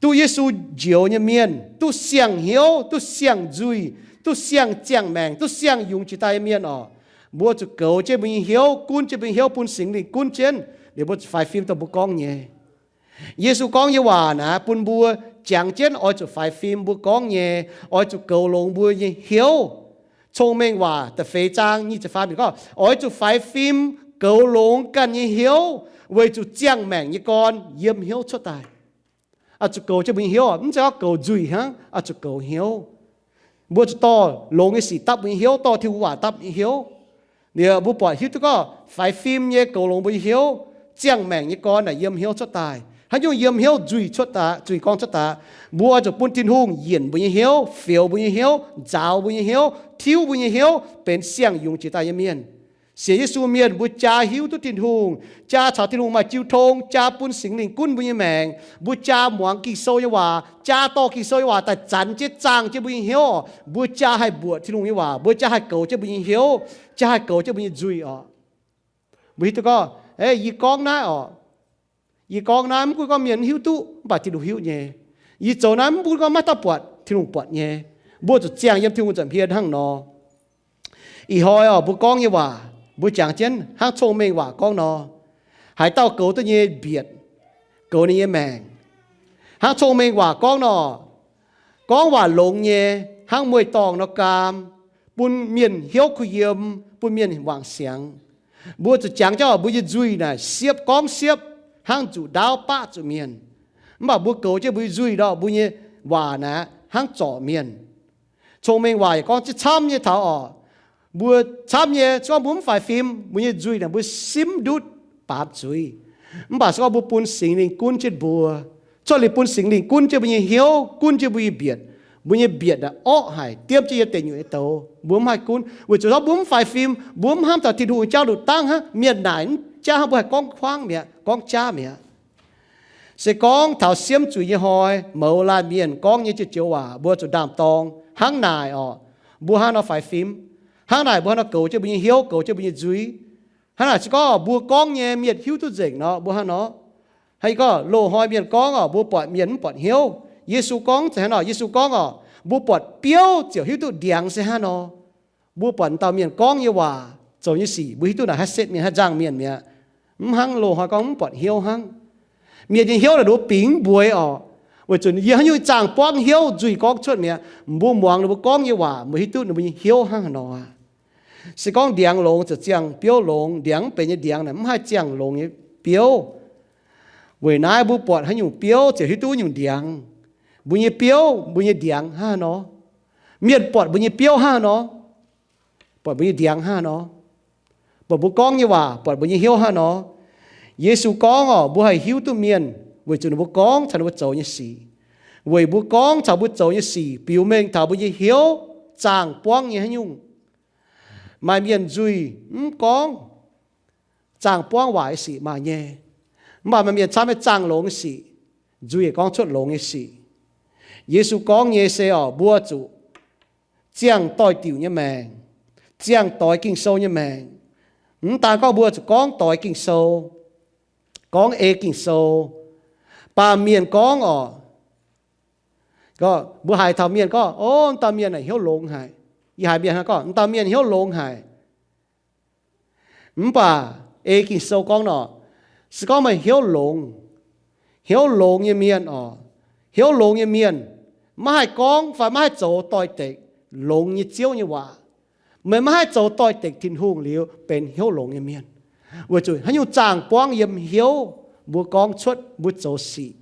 Duqv Yesu njoux nyei mienh, duqv siang-hnyouv, duqv siang-nzuih, duqv siang-ziangh maengc, duqv siang-yungz jiex daaih nyei mienh oc, mbuo zuqc goux jienv mbuo nyei hnyouv, gunv jienv mbuo nyei hnyouv, bun Singx Lingh gunv jienv, liuz mbuo zuqc faix fim dongh mbuo gorngv nyei. Yesu gorngv nyei waac naaic bun mbuo jangx jienv oix zuqc faix fim mbuo gorngv nyei, oix zuqc goux longx mbuo nyei hnyouv. Cong-Mengh Waac da'feix zaang nyic ziepc faam yiemc gorngv, oix zuqc faix fim goux longx ganh nyei hnyouv, weic zuqc ziangh maengc nyei gorn yiem hnyouv cuotv daaih. Oix zuqc goux jienv mbuo nyei hnyouv, mv zeiz gorngv goux nzuih hnangv, oix zuqc goux hnyouv. Mbuo zuqc dorh longx nyei sic dapv mbuo nyei hnyouv, dorh Tin-Hungh waac dapv nyei hnyouv. Liuz mbuo buatc hiuv duqv gorngv faix fim nyei goux longx mbuo nyei hnyouv, ziangh maengc nyei gorn naaic yiem hnyouv cuotv daaih. Haaix nyungc yiem hnyouv nzuih cuotv daaih, nzuih gorn cuotv daaih, mbuo oix zuqc bun Tin-Hungh yienc mbuo nyei hnyouv, fioux mbuo nyei hnyouv, nzaaux mbuo nyei hnyouv, tiuv mbuo nyei hnyouv benx siang-yungz jiex daaih nyei mienh. Sienx Yesu mienh mbuo jaa hiuv duqv Tin-Hungh, jaa caux Tin-Hungh maaih jiu tong, jaa bun Singx Lingh gunv mbuo nyei maengc, mbuo jaa muangx Ging-Sou nyei waac, jaa dorh Ging-Sou nyei waac daaih zanx jienv zaangh jienv mbuo nyei hnyouv oc. Mbuo jaa haih mbuoqc Tin-Hungh nyei waac, mbuo jaa haih goux jienv mbuo nyei hnyouv, jaa haih goux jienv mbuo nyei nzuih oc. Mbuo hiuv duqv gorngv, yie gorngv naaiv oc, yie gorngv naaiv mv gunv gorngv mienh mv hiuv duqv, mv baac Tin-Hungh hiuv nyei. Yie zoux naaiv mv gunv gorngv maiv dauh buatc, Tin-Hungh buatc nyei. Mbuo zuqc ziangh yiem Tin-Hungh nza'hmien hnangv nor. Ih hnoi oc, mbuo gorngv nyei waac mbuo jangx jienv hnangv Cong-Mengh Waac gorngv nor, haaix dauh goux duqv nyei mbietc, goux ninh nyei maengc. Hnangv Cong-Mengh Waac gorngv nor, gorngv waac longx nyei hnangv mueiz-dorngh nor gaam, bun mienh hnyouv kuh yiem, bun mienh wangc siangx. Mbuo zuqc jangx jienv mbuo nyei nzuih naaic siepv gorngv siepv hnangv nzuqc ndaauv baqv zuqc mienh. Mv baac mbuo goux jienv mbuo nyei nzuih nor, mbuo nyei waac naaic hnangv zorc mienh. Cong-Mengh Waac yaac gorngv jienv camv nyei taux oc, mbuo camv nyei, se gorngv mbuo mv faix fim, mbuo nyei nzuih naaic mbuo simv ndutv baamz zuiz. Mv baac se gorngv mbuo bun Singx Lingh gunv jienv mbuo, cuotv liuz bun Singx Lingh gunv jienv mbuo nyei hnyouv, gunv jienv mbuo nyei mbietc, mbuo nyei mbietc naaic orqv haic, diemv jienv yiem deic nyuoqc nyei douz. Mbuo mv haih gunv, weic zuqc mbuo mv faix fim, mbuo mv hnamv taux Tin-Hungh jauv-nduqc dangv hnangv, mienh naaic mv jaav hnangv, mbuo haih gorngv kuangv mi'aqv, gorngv jaav mi'aqv. Se gorngv taux siemv zuiz nyei hnoi, mouz laanh mienh gorngv nyei joux-joux waac mbuo zuqc ndaam-dorng hnangv naaic oc, mbuo hnangv nor faix fim, hnangv naaic mbuo hnangv nor goux jienv mbuo nyei hnyouv, goux jienv mbuo nyei nzuih. Hnangv naaic se gorngv mbuo gorngv nyei mienh hiuv duqv nzengc nor, mbuo hnangv nor. Hnangv gorngv loz-hnoi mienh gorngv oc, mbuo buatc mienh mv buatc hnyouv. Yesu gorngv zeiz hnangv nor, Yesu gorngv oc, mbuo buatc biouv ziouc hiuv duqv ndiangx se hnangv nor. Mbuo buatc dauh mienh gorngv nyei waac, zoux nyei sic, mbuo hiuv duqv naaic haih setv mienh, haih nzangh mienh mi'aqv. Mv hnangv loz-hnoi gorngv mv buatc hnyouv hnangv. Mienh nyei hnyouv naaic nduov bingx mbueix oc. Weic zuqc yiem haaix nyungc zaangh buangv hnyouv nzuih gorngv cuotv mi'aqv. Mbuo muangx ninh mbuo gorngv nyei waac, mbuo hiuv duqv ninh mbuo nyei hnyouv hnangv haaix nor aqv. Se gorngv ndiangx longx ziouc ziangh biouv longx, ndiangx mv benx nyei ndiangx naaic mv haih ziangh longx nyei biouv. Weic naaiv mbuo buatc haaix nyungc biouv ziouc hiuv duqv nyungc ndiangx. Mbuo nyei biouv, mbuo nyei ndiangx hnangv haaix nor. Mienh buatc mbuo nyei biouv hnangv haaix nor. Buatc mbuo nyei ndiangx hnangv haaix nor. Buatc mbuo gorngv nyei waac, buatc mbuo nyei hnyouv hnangv haaix nor. Yesu gorngv oc, mbuo haih hiuv duqv mienh weic zuqc ninh mbuo gorngv taux ninh mbuo zoux nyei sic. Weic mbuo gorngv taux mbuo zoux nyei sic biux mengh taux mbuo nyei hnyouv zaangh buangv nyei haaix nyungc. Maaih mienh nzuih mv gorngv, zaangh buangv waaic nyei sic maaih nyei. Mv baac maaih mienh camv nyei zaangh longx nyei sic, nzuih gorngv cuotv longx nyei sic. Yesu gorngv nyei se oc, mbuo zuqc ziangh doix-diuc nyei maengc, ziangh doix Ging-Sou nyei maengc. Mv daan gorngv mbuo zuqc gorngv doix Ging-Sou, gorngv ei Ging-Sou. Baamh mienh gorngv oc, mbuo haiz taux mienh gorngv, o, dauh mienh naaic hnyouv longx haic. Yie haiz mienh hnangv gorngv, dauh mienh hnyouv longx haic. Mv baac ei Ging-Sou gorngv nor, se gorngv meih hnyouv longx, hnyouv longx nyei mienh oc, hnyouv longx nyei mienh maiv haih gorngv fai maiv haih zoux doix-dekc longx nyei Ziouv nyei waac, meih maiv haih zoux doix-dekc Tin-Hungh liuz benx hnyouv longx nyei mienh. Weic zuqc haaix nyungc zaangh buangv yiem hnyouv, mbuo gorngv cuotv, mbuo zoux sic.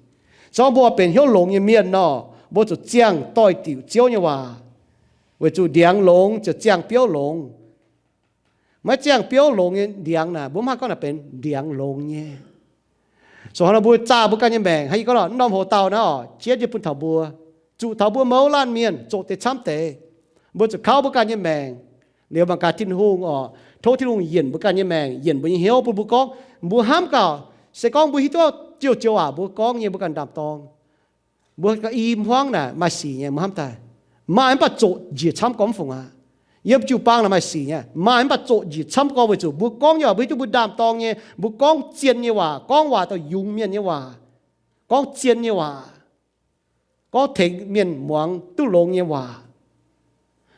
Zorngv mbuo benx hnyouv longx nyei mienh nor, mbuo zuqc ziangh doix-diuc Ziouv nyei waac. Weic zuqc ndiangx longx ziouc ziangh biouv longx. Maiv ziangh biouv longx nyei ndiangx naaic, mbuo mv haih gorngv naaic benx ndiangx longx nyei. So hnangv nor mbuo zaah mbuo ganh nyei maengc, hnangv yie gorngv nor, norm hoc-dauh naaiv oc, jienv yie bun taux mbuo, zuqc taux mbuo mouz laanh mienh zoqc deix camv deix. Mbuo zuqc kauv mbuo ganh nyei maengc liuz mangc gaax Tin-Hungh oc, tov Tin-Hungh yienc mbuo ganh nyei maengc, yienc mbuo nyei hnyouv bun mbuo gorngv, mbuo hnamv gaax, se gorngv mbuo hiuv duqv jouh joux waac mbuo gorngv nyei mbuo ganh ndaam-dorng, mbuo ga'naaiv hmuangv naaic maaih sic nyei, mbuo hnamv daaih maaih mv baac zoqc njiec camv gorngv mv fungc aqv. Yiem jiu-baang naaic maaih sic nyei, maaih mv baac zoqc njiec camv gorngv weic zuqc mbuo gorngv nyei waac mbuo hiuv duqv mbuo ndaam-dorng nyei, mbuo gorngv zien nyei waac, gorngv waac daaih yungz mienh nyei waac, gorngv zien nyei waac, gorngv tengx mienh muangx duqv longx nyei waac.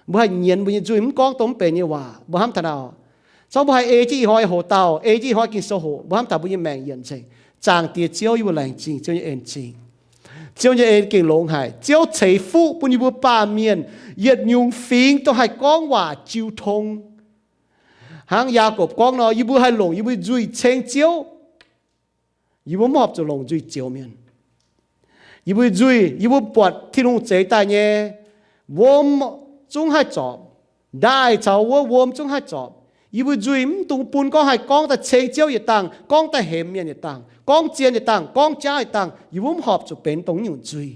Mbuo haih nyienz mbuo nyei nzuih, mv gorngv dongh mv benx nyei waac. Mbuo hnamv taux naaic, zorngv mbuo haih ei jienv ih hnoi hoc-dauh, ei jienv ih hnoi Ging-Sou hoc, mbuo hnamv taux mbuo nyei maengc yienc nzengc. Zaangc Diex Ziouv, yie mbuo laengz zingh Ziouv nyei en-zingh. Ziouv nyei en gengh longx haic. Ziouv ceix fuqv bun yie mbuo baamh mienh yietc nyungc fingx dongh haih gorngv waac jiu tong. Hnangv Yaagorpc gorngv nor, yie mbuo haih longc yie mbuo nzuih ceng Ziouv. Yie mbuo mv horpc zuqc longc nzuih zioux mienh. Yie mbuo nzuih, yie mbuo buatc Tin-Hungh zeix daaih nyei wuom zungv haih zorpc, ndaaih caux wuov wuom zungv haih zorpc. Yie mbuo nzuih mv dungx bun gorngv haih gorngv daaih ceng Ziouv yietc dangh, gorngv daaih hemx mienh yietc dangh, gorngv zien yietc dangh, gorngv jaav yietc dangh. Yie mbuo mv horpc zuqc benx dongh naaiv nyungc nzuih.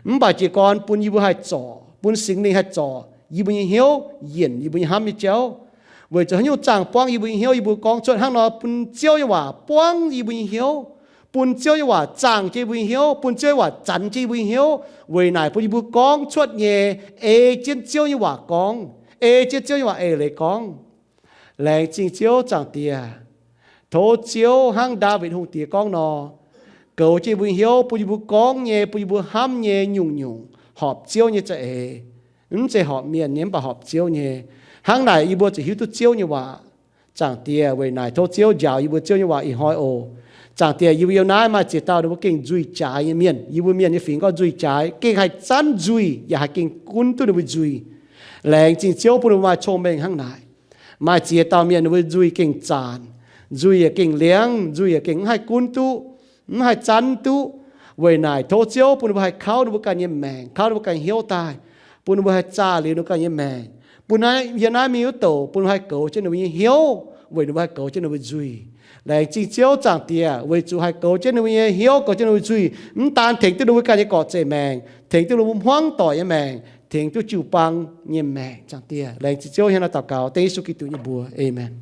Mv baac jiez gorn bun yie mbuo haih zorc, bun Singx Lingh haih zorc yie mbuo nyei hnyouv, yienc yie mbuo nyei hnamv nyei jauv, weic zuqc haaix nyungc zaangh buangv yie mbuo nyei hnyouv, yie mbuo gorngv cuotv. Hnangv nor bun Ziouv nyei waac buangv yie mbuo nyei hnyouv, bun Ziouv nyei waac zaangh jienv yie mbuo nyei hnyouv, bun Ziouv nyei waac zanx jienv yie mbuo nyei hnyouv. Weic naaic bun yie mbuo gorngv cuotv nyei ei jienv Ziouv nyei waac gorngv, ei jienv Ziouv nyei waac eix leiz gorngv. Laengz zingh Ziouv, Zaangc Diex. Tov Ziouv hnangv Ndaawitv Hungh Diex gorngv nor, goux jienv yie mbuo nyei hnyouv, bun yie mbuo gorngv nyei, bun yie mbuo hnamv nyei nyungc-nyungc horpc Ziouv nyei za'eix. Mv zeiz horpc mienh nyei, mv baac horpc Ziouv nyei. Hnangv naaic yie mbuo ziouc hiuv duqv Ziouv nyei waac. Zaangc Diex, weic naaic tov Ziouv njaaux yie mbuo Ziouv nyei waac ih hnoi oc. Zaangc Diex, yie mbuo yiem naaiv maaih ziex dauh ninh mbuo gengh nzuih jaaix nyei mienh. Yie mbuo mienh nyei fingx gorngv nzuih jaaix, gengh haih zanv nzuih yaac haih gengh gunv duqv ninh mbuo nzuih. Laengz zingh Ziouv bun ninh mbuo maaih cong-mengh hnangv naaic. Maaih ziex dauh mienh ninh mbuo nzuih gengh zaanc, nzuih yaac gengh liangv, nzuih yaac gengh mv haih gunv duqv, mv haih zanv duqv. Weic naaic tov Ziouv bun ninh mbuo haih kauv ninh mbuo ganh nyei maengc, kauv ninh mbuo ganh hnyouv daaih, bun ninh mbuo haih zaah liuz ninh mbuo ganh nyei maengc, bun naaiv yiem naaiv mingh wuov douc bun ninh mbuo haih goux jienv ninh mbuo nyei hnyouv, weic ninh mbuo haih goux jienv ninh mbuo nzuih. Laengz zingh Ziouv, Zaangc Diex, weic zuqc haih goux jienv ninh mbuo nyei hnyouv, goux jienv ninh mbuo nzuih, mv daan tengx duqv ninh mbuo ganh nyei gorqv-zeiv maengc, tengx duqv ninh mbuo hmuangv doic nyei maengc, tengx duqv jiu-baang nyei maengc. Zaangc Diex, laengz zingh Ziouv, hnangv naaiv daux gaux dengv Yesu Giduc nyei mbuox. Aamen.